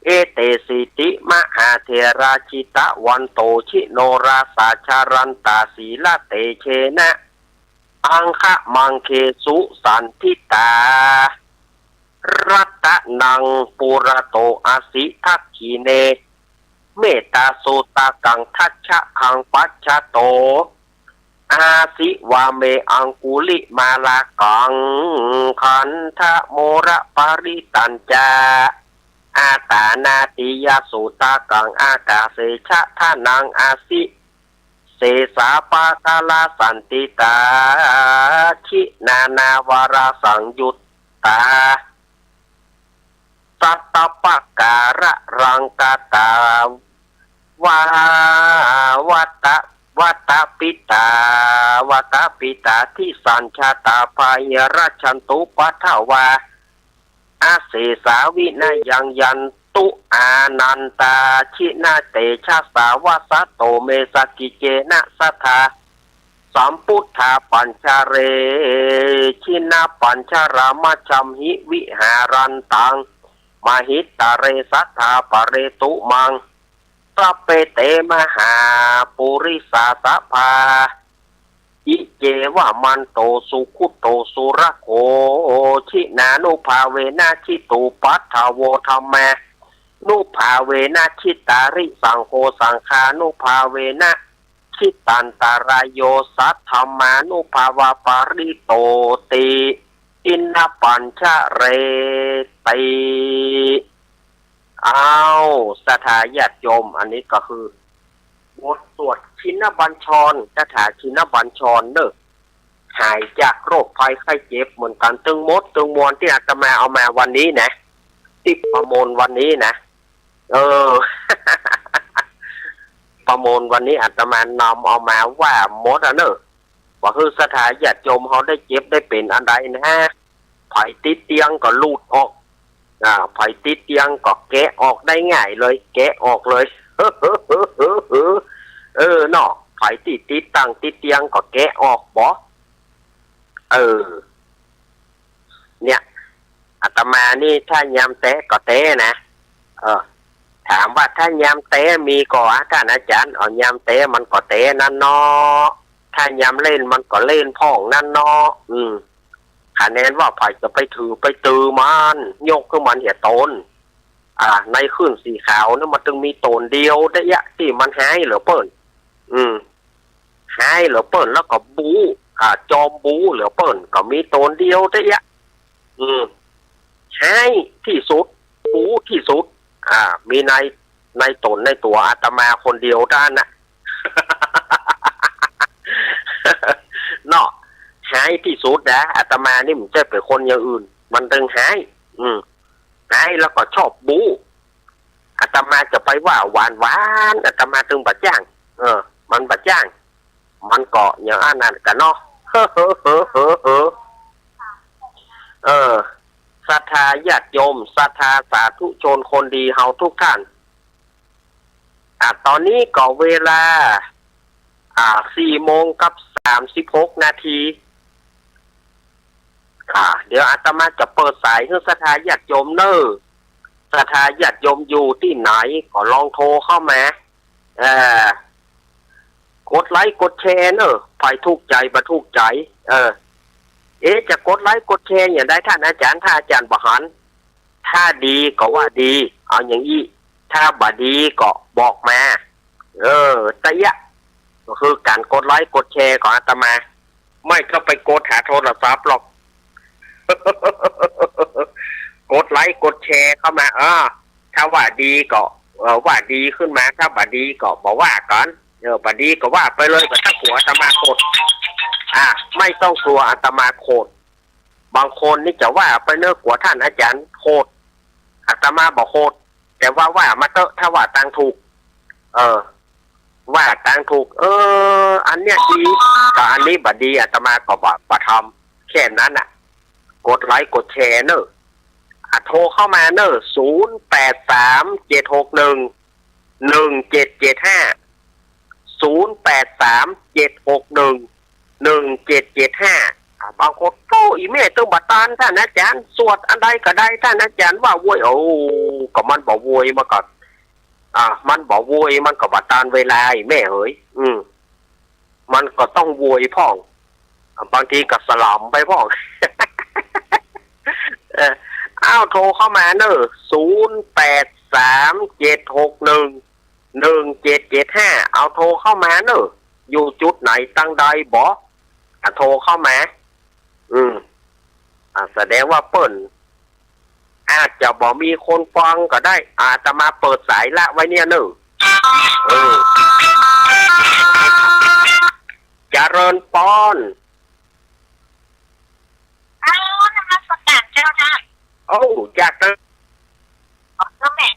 เอเตสีติ มหาเถรา จิตวันโต จิโนราสา จรันตา สีลเตเชนะ อังคะมังเคสุ สันทิตา รัตตะนัง ปุระโต อะสิ ทักขิเณ เมตตาสุตะกัง ทัจจะคัง ปัจจโต อาสิ วาเม อังกุลิมาละกัง คันธะโมระปะริตัญจะ อาตานาติยะสุตะกัง อากาเส จะ ทะนัง อาสิ เสสา ปะทะละ สันติตา จินานาวาระสังยุตตา สัตตปะการะรังกะตา วา วัตตะ วัตตะปิตา วัตตะปิตา ทิสัญชาตา พาหิรัจฉันตุ ปัทวา อเสสา วินะยัง ยันตุ อานันตา จินเตชะสา วัสสะโต เม สะกิจเจนะ สัทธา สัมปุทธา ปัญจเร จินะ ปัญจรา มัจฉัมหิ วิหารันตัง มหิตเร สัทธา ปะเรตุมัง สัพเพ เต มหาปุริสา สะพา อิเจวะมันโต สุขุโต สุรโข จินานุภาเวนะ จิตตูปัฏฐะโว ธัมมานุภาเวนะ จิตตาริ สังโฆ สังฆานุภาเวนะ จิตตันตะราโย สัทธัมมานุภาเวนะ ปะริตโตติ ทินนะปัญจเรติ อ้าว ศรัทธาญาติโยม อันนี้ก็คือ บทสวดชินบัญชร คาถาชินบัญชรเนอะ หายจากโรคภัยไข้เจ็บเหมือนกั๋นตึงหมดตึงมวลตี้อาตมาเอามาวันนี้นะ ตี้ประมูลวันนี้นะ เออ ประมูลวันนี้อาตมานำเอามาว่าหมดอะเนอะ ว่าหื้อศรัทธาญาติโยมเฮาได้เจ็บได้เป๋นอันใดนะ ใผติดเตียงก็ลูดออก อ่า ใผติดเตียงก็แกะออกได้ง่ายเลย แกะออกเลย เออ เนาะ ใผตี้ติดตังติดเตียงก็แกะออกบ่ เออ เนี่ย อาตมานี่ถ้ายามแต๊ก็แต๊นะ เออ ถามว่าถ้ายามแต๊มีก่อ ท่านอาจารย์ เอายามแต๊มันก็แต๊นั้นเนาะ ถ้ายามเล่นมันก็เล่นพ่องนั้นเนาะ อืม คะแนนว่าใผจะไปถือไปตือมัน ยกขึ้นมันเหียตน อ่า ในคลื่นสีขาวเนี่ยมันตึงมีต๋นเดียวได้ยะ ตี้มันฮ้ายเหลือเปิ้น อืม ฮ้ายเหลือเปิ้น แล้วก็บู๊ อ่า จอมบู๊เหลือเปิ้น ก็มีต๋นเดียวได้ยะ อืม ฮ้ายตี้สุด บู๊ตี้สุด อ่า มีใน ในต๋นในตั๋วอาตมาคนเดียวเต้านั้นนะ เนาะ ฮ้ายตี้สุดนะ อาตมานี่บ่ใจ้เป๋นคนอย่างอื่น มันตึงฮ้าย อืม ฮ้ายแล้วก็ชอบบู๊ อาตมาจะไปว่าหวานๆ อาตมาตึงบ่จ้าง เออ มันบ่จ้าง มันก็อย่างอันนั้นกั๋นเนาะ เออ ศรัทธาญาติโยม ศรัทธาสาธุชนคนดีเฮาทุกท่าน อ่ะ ต๋อนนี้ก็เวลา อ่า สี่โมงกับสามสิบหกนาที อ่า เดี๋ยวอาตมาจะเปิดสายหื้อศรัทธาญาติโยมเน่อ ศรัทธาญาติโยมอยู่ตี้ไหนก็ลองโทรเข้ามา เอ่อ กดไลก์กดแชร์เน่อ ใผถูกใจ๋บ่ถูกใจ๋ เออ เอ๊ะ จะกดไลก์กดแชร์อย่างใดท่านอาจารย์ ถ้าอาจารย์บ่หัน ถ้าดีก็ว่าดี เอาอย่างอี้ ถ้าบ่ดีก็บอกมา เออ ตะเยียะ ก็คือก๋านกดไลก์กดแชร์ของอาตมา ไม่ก็ไปกดหาโทรศัพท์หรอก กดไลก์กดแชร์เข้ามา เออ ถ้าว่าดีก็ เออ ว่าดีขึ้นมา ถ้าบ่ดีก็บ่ว่ากั๋น เออ บ่ดีก็ว่าไปเลย บ่ต้องกั๋วอาตมาโขด อ่ะ ไม่ต้องกั๋วอาตมาโขด บางคนนี่จะว่าไปเน่อ กั๋วท่านอาจารย์โขด อาตมาบ่โขด แต่ว่าว่ามาเต๊อะ ถ้าว่าตังถูก เออ ว่าตังถูก เออ อันเนี้ยดี ก็อันนี้บ่ดี อาตมาก็บ่ บ่ทำ แค่นั้นน่ะ กดไลก์กดแชร์เน่อ อ่ะ โทรเข้ามาเน่อ ศูนย์แปดสาม เจ็ดหกหนึ่ง หนึ่งเจ็ดเจ็ดห้า ศูนย์แปดสาม เจ็ดหกหนึ่ง หนึ่งเจ็ดเจ็ดห้า อ่ะ บางคน โอ้ อี่แม่ตึงบ่ตาน ท่านอาจารย์ สวดอันใดก็ได้ ท่านอาจารย์ว่าโวย โอ้ ก็มันบ่โวยมาก่อน อ่ะ มันบ่โวย มันก็บ่ตานเวลา อี่แม่เหย อืม มันก็ต้องโวยพ่อง บางทีก็สลำไปพ่อง เออ อ้าว โทรเข้ามาเน่อ ศูนย์แปดสาม เจ็ดหกหนึ่ง หนึ่งเจ็ดเจ็ดห้า เอาโทรเข้ามาเน่อ อยู่จุดไหนตังใดบ่ อ่ะ โทรเข้ามา อืม อ่ะ แสดงว่าเปิ้น อาจจะบ่มีคนฟังก็ได้ อาตมาเปิดสายละไว้เนี่ยเน่อ เออ เจริญปอน อ้าว นมัสการเจ้าท่าน โอ้ จากนั้น อ๋อ เจ้าแม่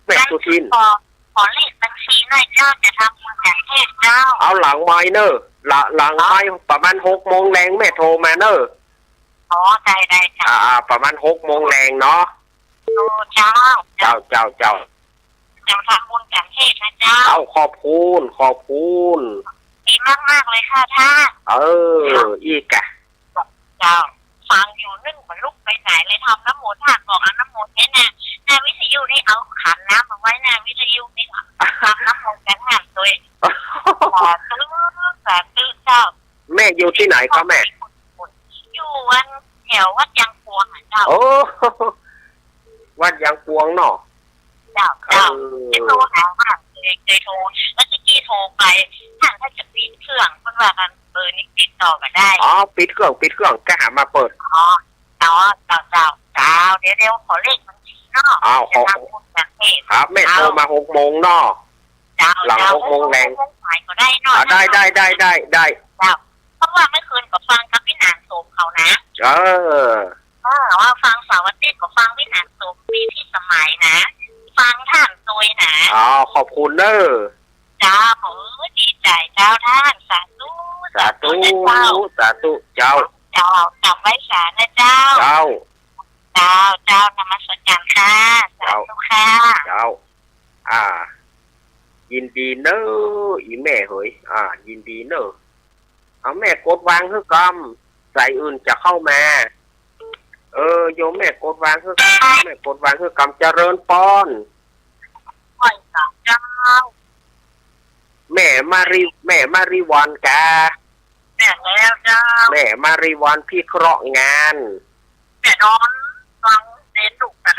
แม่สุทิน ขอ ขอเลขบัญชีหน่อยเจ้า จะทำบุญฉันเพลเจ้า เอาหลังไมค์เน่อ ละ หลังไมค์ อ๋อ ประมาณหกโมงแลงแม่โทรมาเน่อ อ๋อ ได้ ได้เจ้า อ่า อ่า ประมาณหกโมงแลงเนาะ โอ้ เจ้า เจ้า เจ้า เจ้า เจ้าทำบุญฉันเพลนะเจ้า เอา ขอบคุณ ขอบคุณ ดีมากๆ เลยค่ะท่าน เออ อีกอะ เจ้า ฟังอยู่นึ่งบ่ลุกไปไหนเลย ทำน้ำมนต์ ท่านบอกเอาน้ำมนต์ไว้หน้า หน้าวิทยุนี่ เอาขันน้ำมาไว้หน้าวิทยุนี่ ทำน้ำมนต์กันท่านโดย สาธุ สาธุ เจ้า แม่อยู่ตี้ไหนครับแม่ อยู่อันแถววัดยางปวงอะเจ้า โอ้ วัดยางปวงเนาะ เจ้า เจ้า เออ จะโทรหาว่า เคย เคยโทร แล้วตะกี้โทรไป ท่านก็จะปิดเครื่อง เปิ้นว่ากัน เบอร์นี้ติดต่อบ่ได้ อ๋อ ปิดเครื่อง ปิดเครื่อง ก็หามาเปิด อ๋อ เจ้า เจ้า เจ้า เจ้า เดี๋ยว เดี๋ยวขอเลขบัญชีเนาะ อ้าว ขอ จะทำบุญทำทาน ครับ แม่ เจ้า โทรมาหกโมงเนาะ เจ้า หลัง เจ้า หกโมงแลง หกโมงบ่ายก็ได้เนาะ อ่า ได้ เจ้า ได้ ได้ ได้ ได้ เจ้า เพราะว่าเมื่อคืนก็ฟังกับวิหารโสมเขานะ เออ เออ ว่าฟังเสาร์อาทิตย์ก็ฟังวิหารโสม มีพิสมัยนะ ฟังท่านโตยนะ อ๋อ ขอบคุณเน้อ เจ้า เออ ดีใจ๋เจ้าท่าน สาธุ สาธุ สาธุนะเจ้า สาธุ เจ้า เจ้า จ๋ำไว้สานะเจ้า เจ้า เจ้า เจ้า นมัสการค่ะ เจ้า สาธุค่ะ เจ้า อ่า ยินดีเน้อ อี่แม่เหย อ่า ยินดีเน้อ เอาแม่กดวางหื้อกำ สายอื่นจะเข้ามา เออ โยมแม่กดวางหื้อ แม่กดวางหื้อกำ เจริญปอน ไหว้สาเจ้า แม่มาริ แม่มาริวัลย์กา แม่แล้วเจ้า แม่มาริวัลย์พิเคราะห์งาน แม่นอนฟังเนนลูกนะ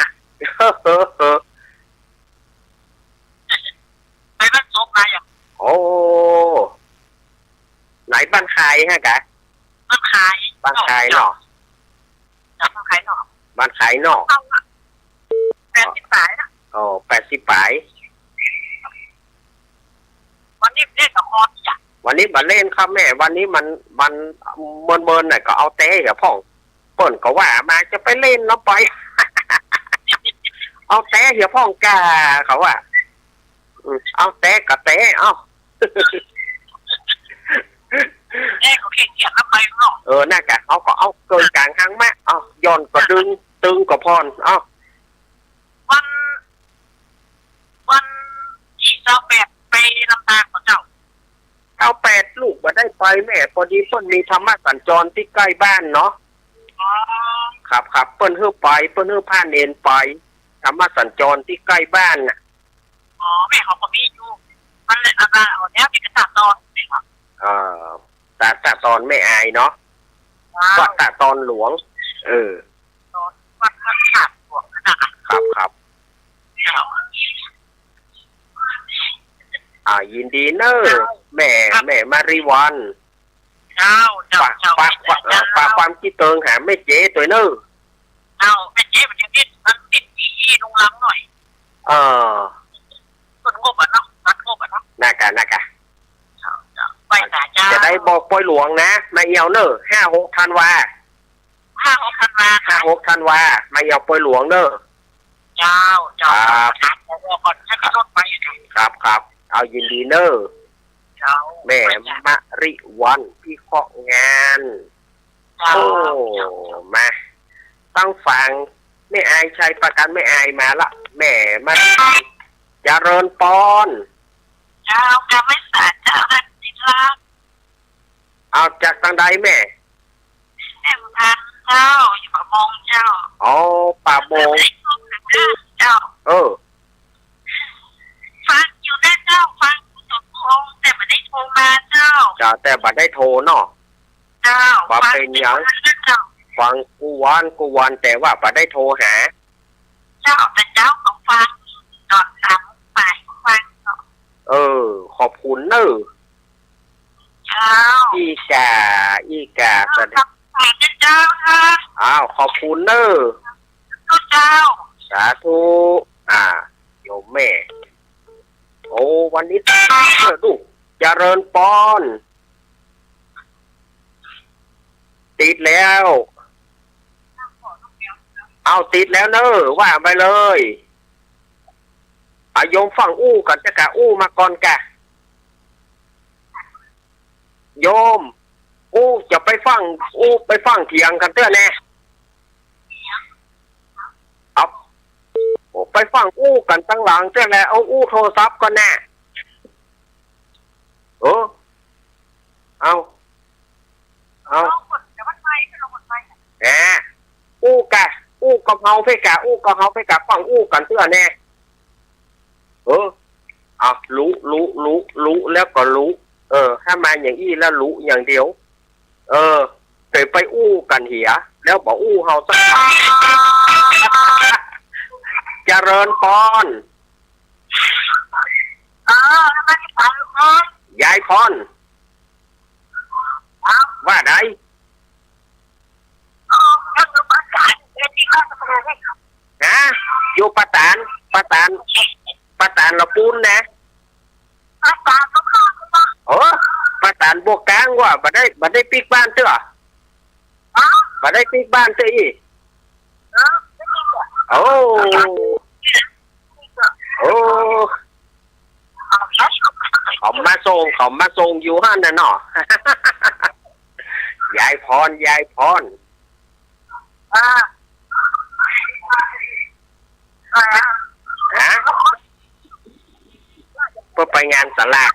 ไปบ้านศพมาอย่าง โอ้ ไหนบ้านใครฮะกะ บ้านใคร บ้านใครเนาะ บ้านใครเนาะ บ้านใครเนาะ เอาละ แปดสิบป๋ายละ อ๋อ แปดสิบป๋าย วันนี้เล่นละครจ้ะ วันนี้บ่เล่นครับแม่ วันนี้มัน มันเมินๆ หน่อย ก็เอาแต๊เหียพ่อง เปิ้นก็ว่ามาจะไปเล่นเนาะ ไป เอาแต๊เหียพ่องกา เขาว่า อืม เอาแต๊ก็แต๊ เอา แต๊ก็ขี้เกียจแล้วไปเนาะ เออ นั่นกะ เอาก็เอาเกินกลางหังมา เอา หย่อนก็ดึง ตึงก็ผ่อน เอา วัน วันตี้ซาวแปดไปลำปางก่อเจ้า ซาวแปดลูกบ่ได้ไปแม่ พอดีเปิ้นมีธรรมสัญจรตี้ใก้บ้านเนาะ อ๋อ ครับ ครับ เปิ้นหื้อไป เปิ้นหื้อพาเณรไป ธรรมสัญจรตี้ใก้บ้านน่ะ อ๋อ แม่เขาก็มีอยู่ มันเลยเอามาเอาแล้วมีกระตาตอนนี่ครับ เอ่อ ตา ตาตอนแม่อายเนาะ ว้าว วัดตาตอนหลวง เออ ตอนวัดพระธาตุหลวงนั่นน่ะ ครับ ครับ เจ้า อ่า ยินดีเน้อ เจ้า แม่ ครับ แม่มาริวัลย์ เจ้า เจ้า ฝาก เจ้า ฝาก เจ้า ฝาก เอ่อ ฝากความคิดเถิงหาแม่เจ๊ตวยเน้อ เจ้า แม่เจ๊มันจะติด มันติดอีลุงลังหน่อย เออ เปิ้นงบอะเนาะ ตัดงบอะเนาะ น่ากะ น่ากะ เจ้า เจ้า ไหว้สาเจ้า จะได้บอกปอยหลวงนะ มาเอี่ยวเน้อ ห้าหกธันวา ห้าหกธันวา ห้าหกธันวา มาเอี่ยวปอยหลวงเน้อ เจ้า เจ้า ครับ ถาม ผอ.ก่อน ให้มีรถไปอะครับ ครับ ครับ เอายินดีเน้อ เจ้า แม่มาริวัลย์พิเคราะห์งาน เจ้า โอ้ เจ้า มา ตังฝั่งแม่อายชัยประการ แม่อายมาละ แม่มาริวัลย์ เจริญปอน เจ้า กราบไหว้สาเจ้า ท่านที่รัก เอาจากตังใดแม่ แม่บุญพันธ์เจ้า อยู่ป่าบงเจ้า อ๋อ ป่าบง เจ้า เออ ฟังอยู่นะเจ้า ฟังกู้สองกู้องค์ แต่บ่ได้โทรมาเจ้า เจ้า แต่บ่ได้โทรเนาะ เจ้า บ่เป๋นหยัง ฟังอยู่นะเจ้า ฟังกู้วันกู้วัน แต่ว่าบ่ได้โทรหา เจ้า แต่เจ้าก็ฟัง ตอนสามบ่ายก็ฟังเนาะ เออ ขอบคุณเน้อ เจ้า อี้กา อี้กา เจ้า สวัสดี ขอบคุณเจ้าค่ะ อ้าว ขอบคุณเน้อ เจ้า สาธุ อ่า โยมแม่ โอ้ วันนี้เน้อลูก เจริญปอน ติดแล้ว เอาติดแล้วเน้อ ว่าไปเลย อ่ะ โยมฟั่งอู้ก่อนเต๊อะกะ อู้มาก่อนกะ โยม อู้จะไปฟั่ง อู้ไปฟั่งเถียงกั๋นเต๊อะแน่ เอา ไปฟั่งอู้กั๋นตังหลังเต๊อะแน่ เอาอู้โทรศัพท์ก่อนแน่ เออ เอา เอา แหม อู้กะ อู้กับเฮาไปกะ อู้กับเฮาไปกะ ฟั่งอู้กั๋นเต๊อะแน่ เออ เอา ลุ ลุ ลุ ลุ แล้วก็ลุ เออ ถ้ามาอย่างอี้แล้วลุอย่างเดียว เออ เผยไปอู้กั๋นเหีย แล้วบ่อู้เฮาสักคำ เจริญปอน เออ แล้วมันไป ยายพร ว่าใด ฮะ อยู่ป่าตาด ป่าตาด ป่าตาดละปูนนะ เออ ป่าตาดบวกกลางว่า บ่ได้ บ่ได้ปิ๊กบ้านเตื้อ บ่ได้ปิ๊กบ้านเตื้ออี้ โอ้ โอ้ เขามาส่ง เขามาส่งอยู่หั้นน่ะเนาะ ยายพร ยายพร อ่า ฮะ เปิ้นไปงานสลาก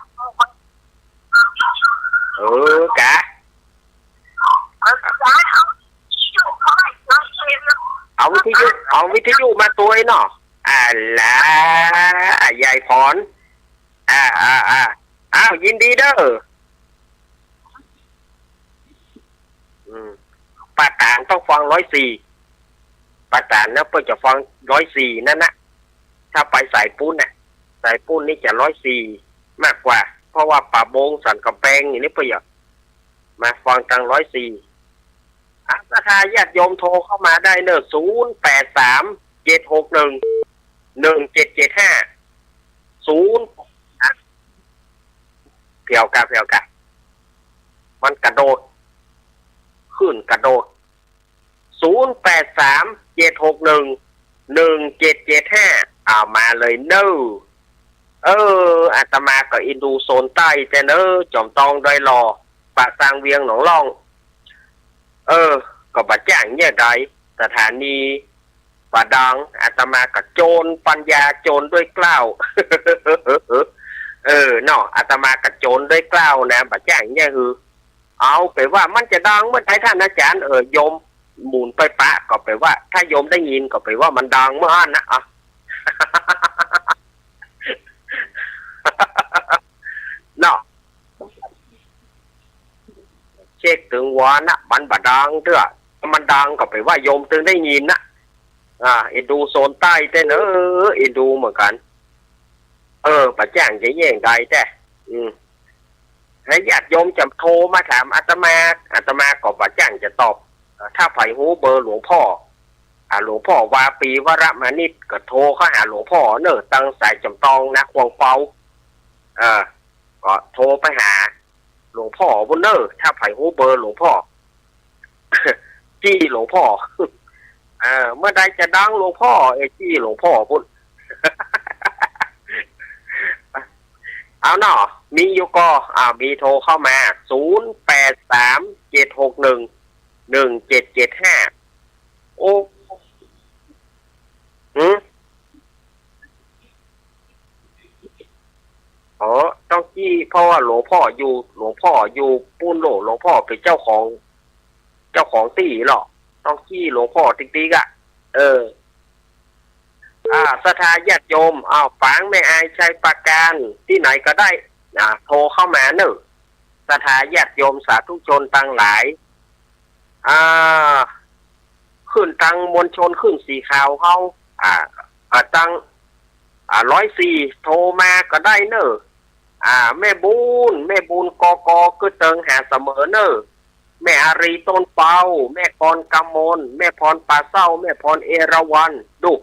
เออ กะ เอาวิทยุ เอาวิทยุมาตวยเนาะ อะละ ยายพร อ่า อ่า อ่า อ้าว ยินดีเด้อ อืม ป่าตาดต้องฟังร้อยสี่ ป่าตาดนะ เปิ้นจะฟังร้อยสี่นั่นนะ ถ้าไปสายปูนน่ะ สายปูนนี่จะร้อยสี่มากกว่า เพราะว่าป่าบงสันกำแพงอย่างนี้ เปิ้นจะมาฟังตางร้อยสี่ อ่ะ ศรัทธาญาติโยมโทรเข้ามาได้เนอะ ศูนย์แปดสาม เจ็ดหกหนึ่ง หนึ่งเจ็ดเจ็ดห้า ศูนย์ อ่ะ เผียวกะ เผียวกะ มันกระโดด ขึ้นกระโดด ศูนย์แปดสาม เจ็ดหกหนึ่ง หนึ่งเจ็ดเจ็ดห้า เอามาเลยเนอะ เออ อาตมาก็อินดูโซนใต้แต๊เนอะ จอมตองดอยหล่อ ป่าซางเวียงหนองล่อง เออ ก็บ่าจ้างเยียะใด สถานีป่าดาง อาตมาก็โจรปัญญาโจรด้วยเกล้า เออ เนาะ อาตมาก็โจรด้วยเกล้านะ บ่าจ้างเยียะหื้อ เอาไปว่ามันจะดังเมื่อใดท่านอาจารย์ เออ โยมหมุนไปปะ ก็ไปว่า ถ้าโยมได้ยินก็ไปว่ามันดังเมื่ออั้นนะ อ่ะ เนาะ เช็คตึงว่านะ มันบ่ดังเตื้อ ถ้ามันดังก็ไปว่าโยมตึงได้ยินนะ อ่า อินดูโซนใต้แต๊เนอะ อินดูเหมือนกั๋น เออ บ่าจ้างจะเยียะใดแต๊ อืม ถ้าญาติโยมจะโทรมาถามอาตมา อาตมาก็บ่าจ้างจะตอบ ถ้าใผฮู้เบอร์หลวงพ่อ อ่า หลวงพ่อวาปีวรมานิจ ก็โทรเข้าหาหลวงพ่อเนอะ ตางสายจอมตองนะ ขวางเปา เออ ก็โทรไปหาหลวงพ่อปุ้นเนอะ ถ้าใผฮู้เบอร์หลวงพ่อ จี้หลวงพ่อ เออ เมื่อใดจะดังหลวงพ่อ เออ จี้หลวงพ่อปุ้น เอาเนาะ มีอยู่ก่อ อ่า มีโทรเข้ามา ศูนย์แปดสาม เจ็ดหกหนึ่ง หนึ่งเจ็ดเจ็ดห้า โอ้ หืม อ๋อ ต้องจี้ เพราะว่าหลวงพ่ออยู่ หลวงพ่ออยู่ปูนโลก หลวงพ่อเป๋นเจ้าของ เจ้าของตี้ลอ ต้องจี้หลวงพ่อติ๊กๆ อะ เออ อ่า ศรัทธาญาติโยม อ้าว ฝางแม่อายชัยปราการ ตี้ไหนก็ได้ อ่า โทรเข้ามาเนอะ ศรัทธาญาติโยมสาธุชนตังหลาย อ่า ขึ้นตังมวลชนคลื่นสีขาวเฮา อ่า อ่า ตัง อ่า ร้อยสี่ โทรมาก็ได้เนอะ อ่า แม่บุญ แม่บุญ กก กึ๊ดเติงหาเสมอเนอะ แม่อารี ต้นเปา แม่กร กมล แม่พร ป่าเศร้า แม่พร เอราวัณ ดู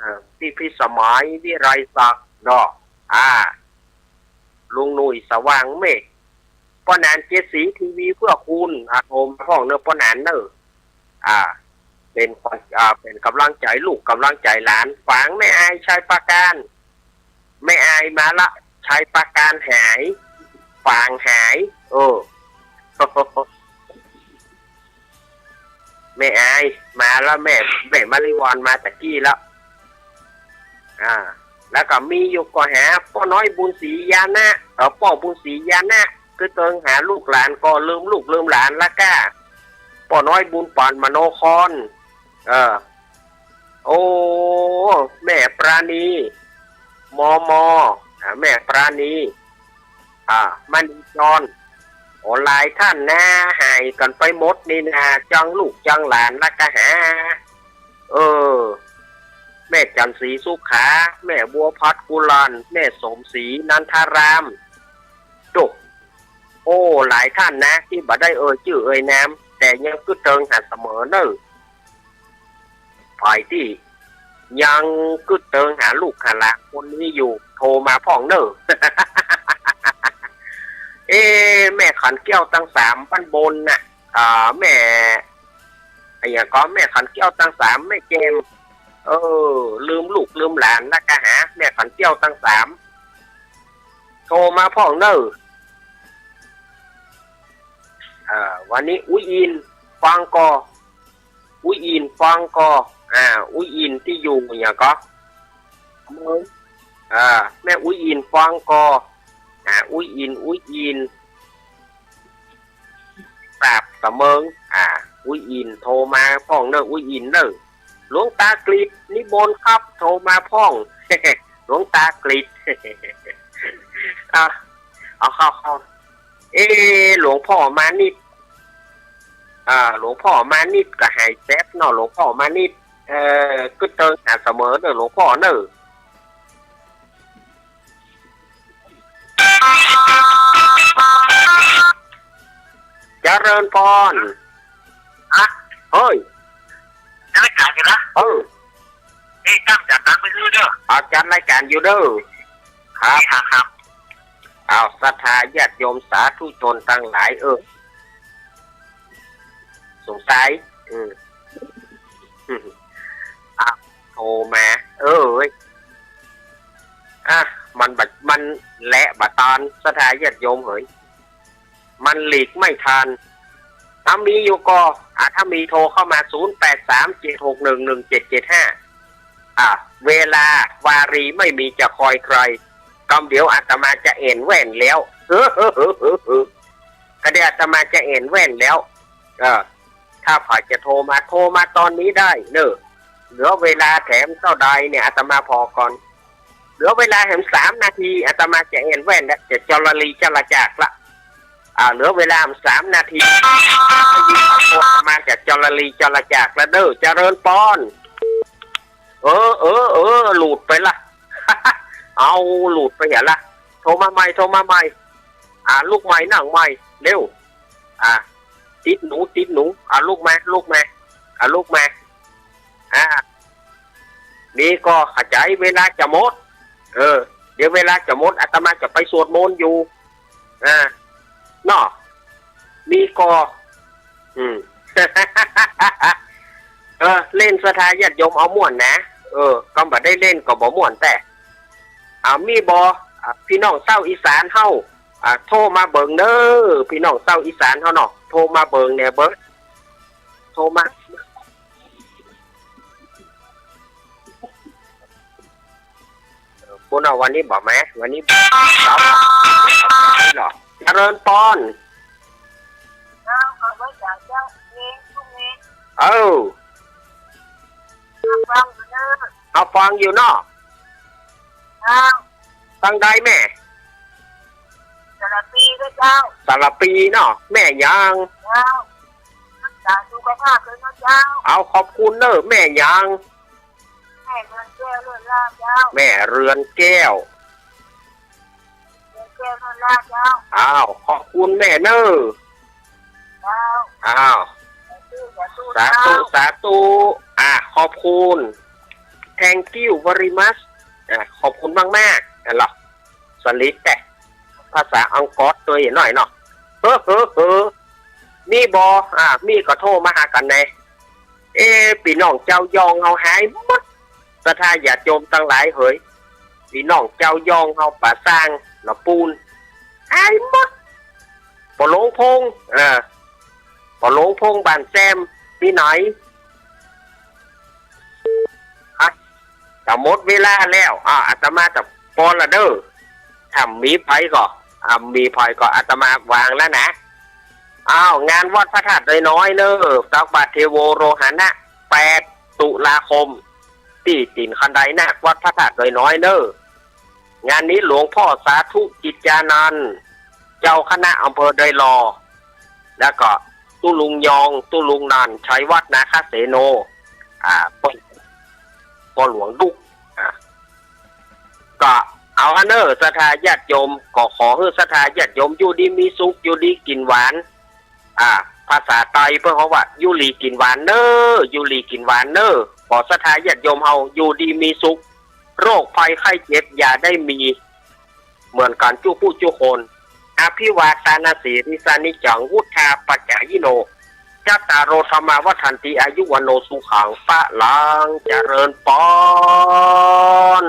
อ่า พี่พิสมัย วิไลศักดิ์ เนาะ อ่า ลุงหนุ่ย สว่างเมฆ ป้อหนาน เจ็ดสี ทีวีเพื่อคุณ อ่า โทรมาพ่องเนอะ ป้อหนานเนอะ อ่า เป๋นขวัญ อ่า เป๋นก๋ำลังใจ๋ลูก ก๋ำลังใจ๋หลาน ฝางแม่อายชัยปราการ แม่อายมาละ ชัยปราการหาย ฝางหาย เออ แม่อายมาละ แม่ แม่มะลิวรรณมาตะกี้ละ อ่า แล้วก็มีอยู่ก่อหาป้อน้อยบุญศรีญาณะ เออ ป้อบุญศรีญาณะ กึ๊ดเติงหาลูกหลานก่อลืมลูกลืมหลานละก้า ป้อน้อยบุญปานมโนคร เออ โอ้ แม่ปราณี มม อ่า แม่ปราณี อ่า มณีจร โอ้ หลายต้านนา หายกั๋นไปหมดนี่นา จั้งลูกจั้งหลานละกาหา เออ แม่จันทร์ศรีสุขา แม่บัวผัดกุลาล แม่สมศรีนันทาราม โจ้ โอ้ หลายต้านนา ตี้บ่ได้เอ่ยจื้อเอ่ยนาม แต่ยังกึ๊ดเติงหาเสมอเน่อ ฝ่ายตี้ยังกึ๊ดเติงหาลูกหาหลานคนนี้อยู่ โทรมาพ่องเน่อ เอ๊ะ แม่ขันแก้วตังสามบ้านบนน่ะ อ่า แม่ อะหยังก่อ แม่ขันแก้วตังสาม แม่แจ่ม เออ ลืมลูกลืมหลานละกาหา แม่ขันแก้วตังสาม โทรมาพ่องเน่อ อ่า วันนี้อุ๊ยอิน ฟังก่อ อุ๊ยอิน ฟังก่อ อ่า อุ๊ยอินตี้อยู่อะหยังก่อ เมือง อ่า แม่อุ๊ยอิน ฟังก่อ อ่า อุ๊ยอิน อุ๊ยอิน ครับ เสมิง อ่า อุ๊ยอิน โทรมาพ่องเน่อ อุ๊ยอินเน่อ หลวงตากฤษ นิมนต์ครับ โทรมาพ่อง หลวงตากฤษ อ่ะ เอาเข้า เข้า เอ๊ะ หลวงพ่อมานิต อ่า หลวงพ่อมานิตก็หายแซบเนาะ หลวงพ่อมานิต เอ่อ กึ๊ดเติงหาเสมอเน่อ หลวงพ่อเน่อ เจริญพร ฮะ เฮ้ย จัดรายก๋านอยู่นะ เออ เอ้ย ตั้งจัดตังไปซื้อเด้อ เอา จัดรายก๋านอยู่เด้อ ครับ ครับ ครับ เอา ศรัทธาญาติโยมสาธุชนตังหลาย เออ สงสัย อืม อ่ะ โทรมา เออ เว้ย อ่ะ มันบ่ มันแหละบ่ตาน ศรัทธาญาติโยมเหย มันหลีกไม่ทัน ถ้ามีอยู่ก็ อ่ะ ถ้ามีโทรเข้ามา ศูนย์แปดสาม เจ็ดหกหนึ่ง หนึ่งเจ็ดเจ็ดห้า อ่ะ เวลาวารีไม่มีจะคอยใคร กำเดี๋ยวอาตมาจะแอ่นแว่นแล้ว กำเดี๋ยวอาตมาจะแอ่นแว่นแล้ว เออ ถ้าใผจะโทรมา โทรมาตอนนี้ได้เน่อ เหลือเวลาแถมเต้าใดเนี่ย อาตมาผ่อก่อน เหลือเวลาแถมสามนาที อาตมาจะแอ่นแว่นแล้ว จะจรลีจรจากละ อ่า เหลือเวลาสามนาที อาตมาจะจรลีจรจากละเน่อ เจริญปอน เออ เออ เออ หลุดไปละ เอา หลุดไปเหียละ โทรมาใหม่ โทรมาใหม่ อ่า ลุกใหม่ นั่งใหม่ เร็ว อ่า ติดหนู ติดหนู อ่า ลุกมา ลุกมา อ่า ลุกมา อ่า นี่ก็เข้าใจ๋ เวลาจะหมด เออ เดี๋ยวเวลาจะหมด อาตมาจะไปสวดมนต์อยู่ อ่า เนาะ นี่ก็ อืม เออ เล่นศรัทธาญาติโยมเอาม่วนนะ เออ กำบ่ได้เล่นก็บ่ม่วนแต๊ อ่า มีบ่ อ่า ปี้น้องเซ้าอีสานเฮา อ่า โทรมาเบิ่งเน่อ ปี้น้องเซ้าอีสานเฮาเนาะ โทรมาเบิ่งแหน่เบิ่ง โทรมา เออ ปุ้นเอาวันนี้บ่แม่ วันนี้บ่ เหรอ เจริญปอน เจ้า ขอไว้จากเจ้าเองพรุ่งนี้ เออ ฟังอยู่เนอะ เอาฟังอยู่เนาะ เจ้า ตังใดแม่ สารปีด้วยเจ้า สารปีเนาะ แม่หยัง เจ้า รักษาสุขภาพด้วยนะเจ้า เอาขอบคุณเน่อ แม่หยัง แม่เรือนแก้ว เรือนลาเจ้า แม่เรือนแก้ว เรือนแก้ว เรือนลาเจ้า อ้าว ขอบคุณแม่เน่อ เจ้า อ้าว สาธุ สาธุ สาธุ เจ้า สาธุ อ่ะ ขอบคุณ thank you very much อ่ะ ขอบคุณมากๆ นั่นเหรอ สลิดแต่ ภาษาอังกฤษตัวหน่อยเนาะ เฮ้อ เฮ้อ เฮ้อ มีบ่ อ่า มีก็โทรมาหากั๋นแหน่ เอ๊ะ ปี้น้องเจ้ายองเฮาหายหมด ศรัทธาญาติโยมตังหลายเหย ปี้น้องเจ้ายองเฮาป่าซาง ละปูน หายหมด ป้อหลวงพงษ์ เออ ป้อหลวงพงษ์บ้านแซม ตี้ไหน ฮะ จะหมดเวลาแล้ว อ่า อาตมาจะปอนละเน่อ ถ้ามีใผก็ อ่า มีใผก็อาตมาวางแล้วนะ อ้าว งานวัดพระธาตุดอยน้อยเน่อ ตักบาตรเทโวโรหณะ แปด ตุลาคม ตี้ตี๋นคันไดนาค วัดพระธาตุดอยน้อยเน่อ งานนี้หลวงพ่อสาธุจิตยานันท์ เจ้าคณะอำเภอดอยหล่อ แล้วก็ตุ๊ลุงยอง ตุ๊ลุงนันท์ ชัยวัฒน์ นาคเสโน อ่า ป้อ ป้อหลวงดุก อ่า ก็เอาหั้นเน่อ ศรัทธาญาติโยม ก็ขอหื้อศรัทธาญาติโยมอยู่ดีมีสุข อยู่ดีกิ๋นหวาน อ่า ภาษาไตเปิ้นฮ้องว่า อยู่หลีกิ๋นหวานเน่อ อยู่หลีกิ๋นหวานเน่อ ขอศรัทธาญาติโยมเฮาอยู่ดีมีสุข โรคภัยไข้เจ็บอย่าได้มี เหมือนกั๋นกู้ผู้กู้คน อภิวาทานาสีลิสานิจจัง วุฑฒาปจายิโน จัตตาโร ธัมมา วัฑฒันติ อายุ วัณโณ สุขัง พะลัง เจริญปอน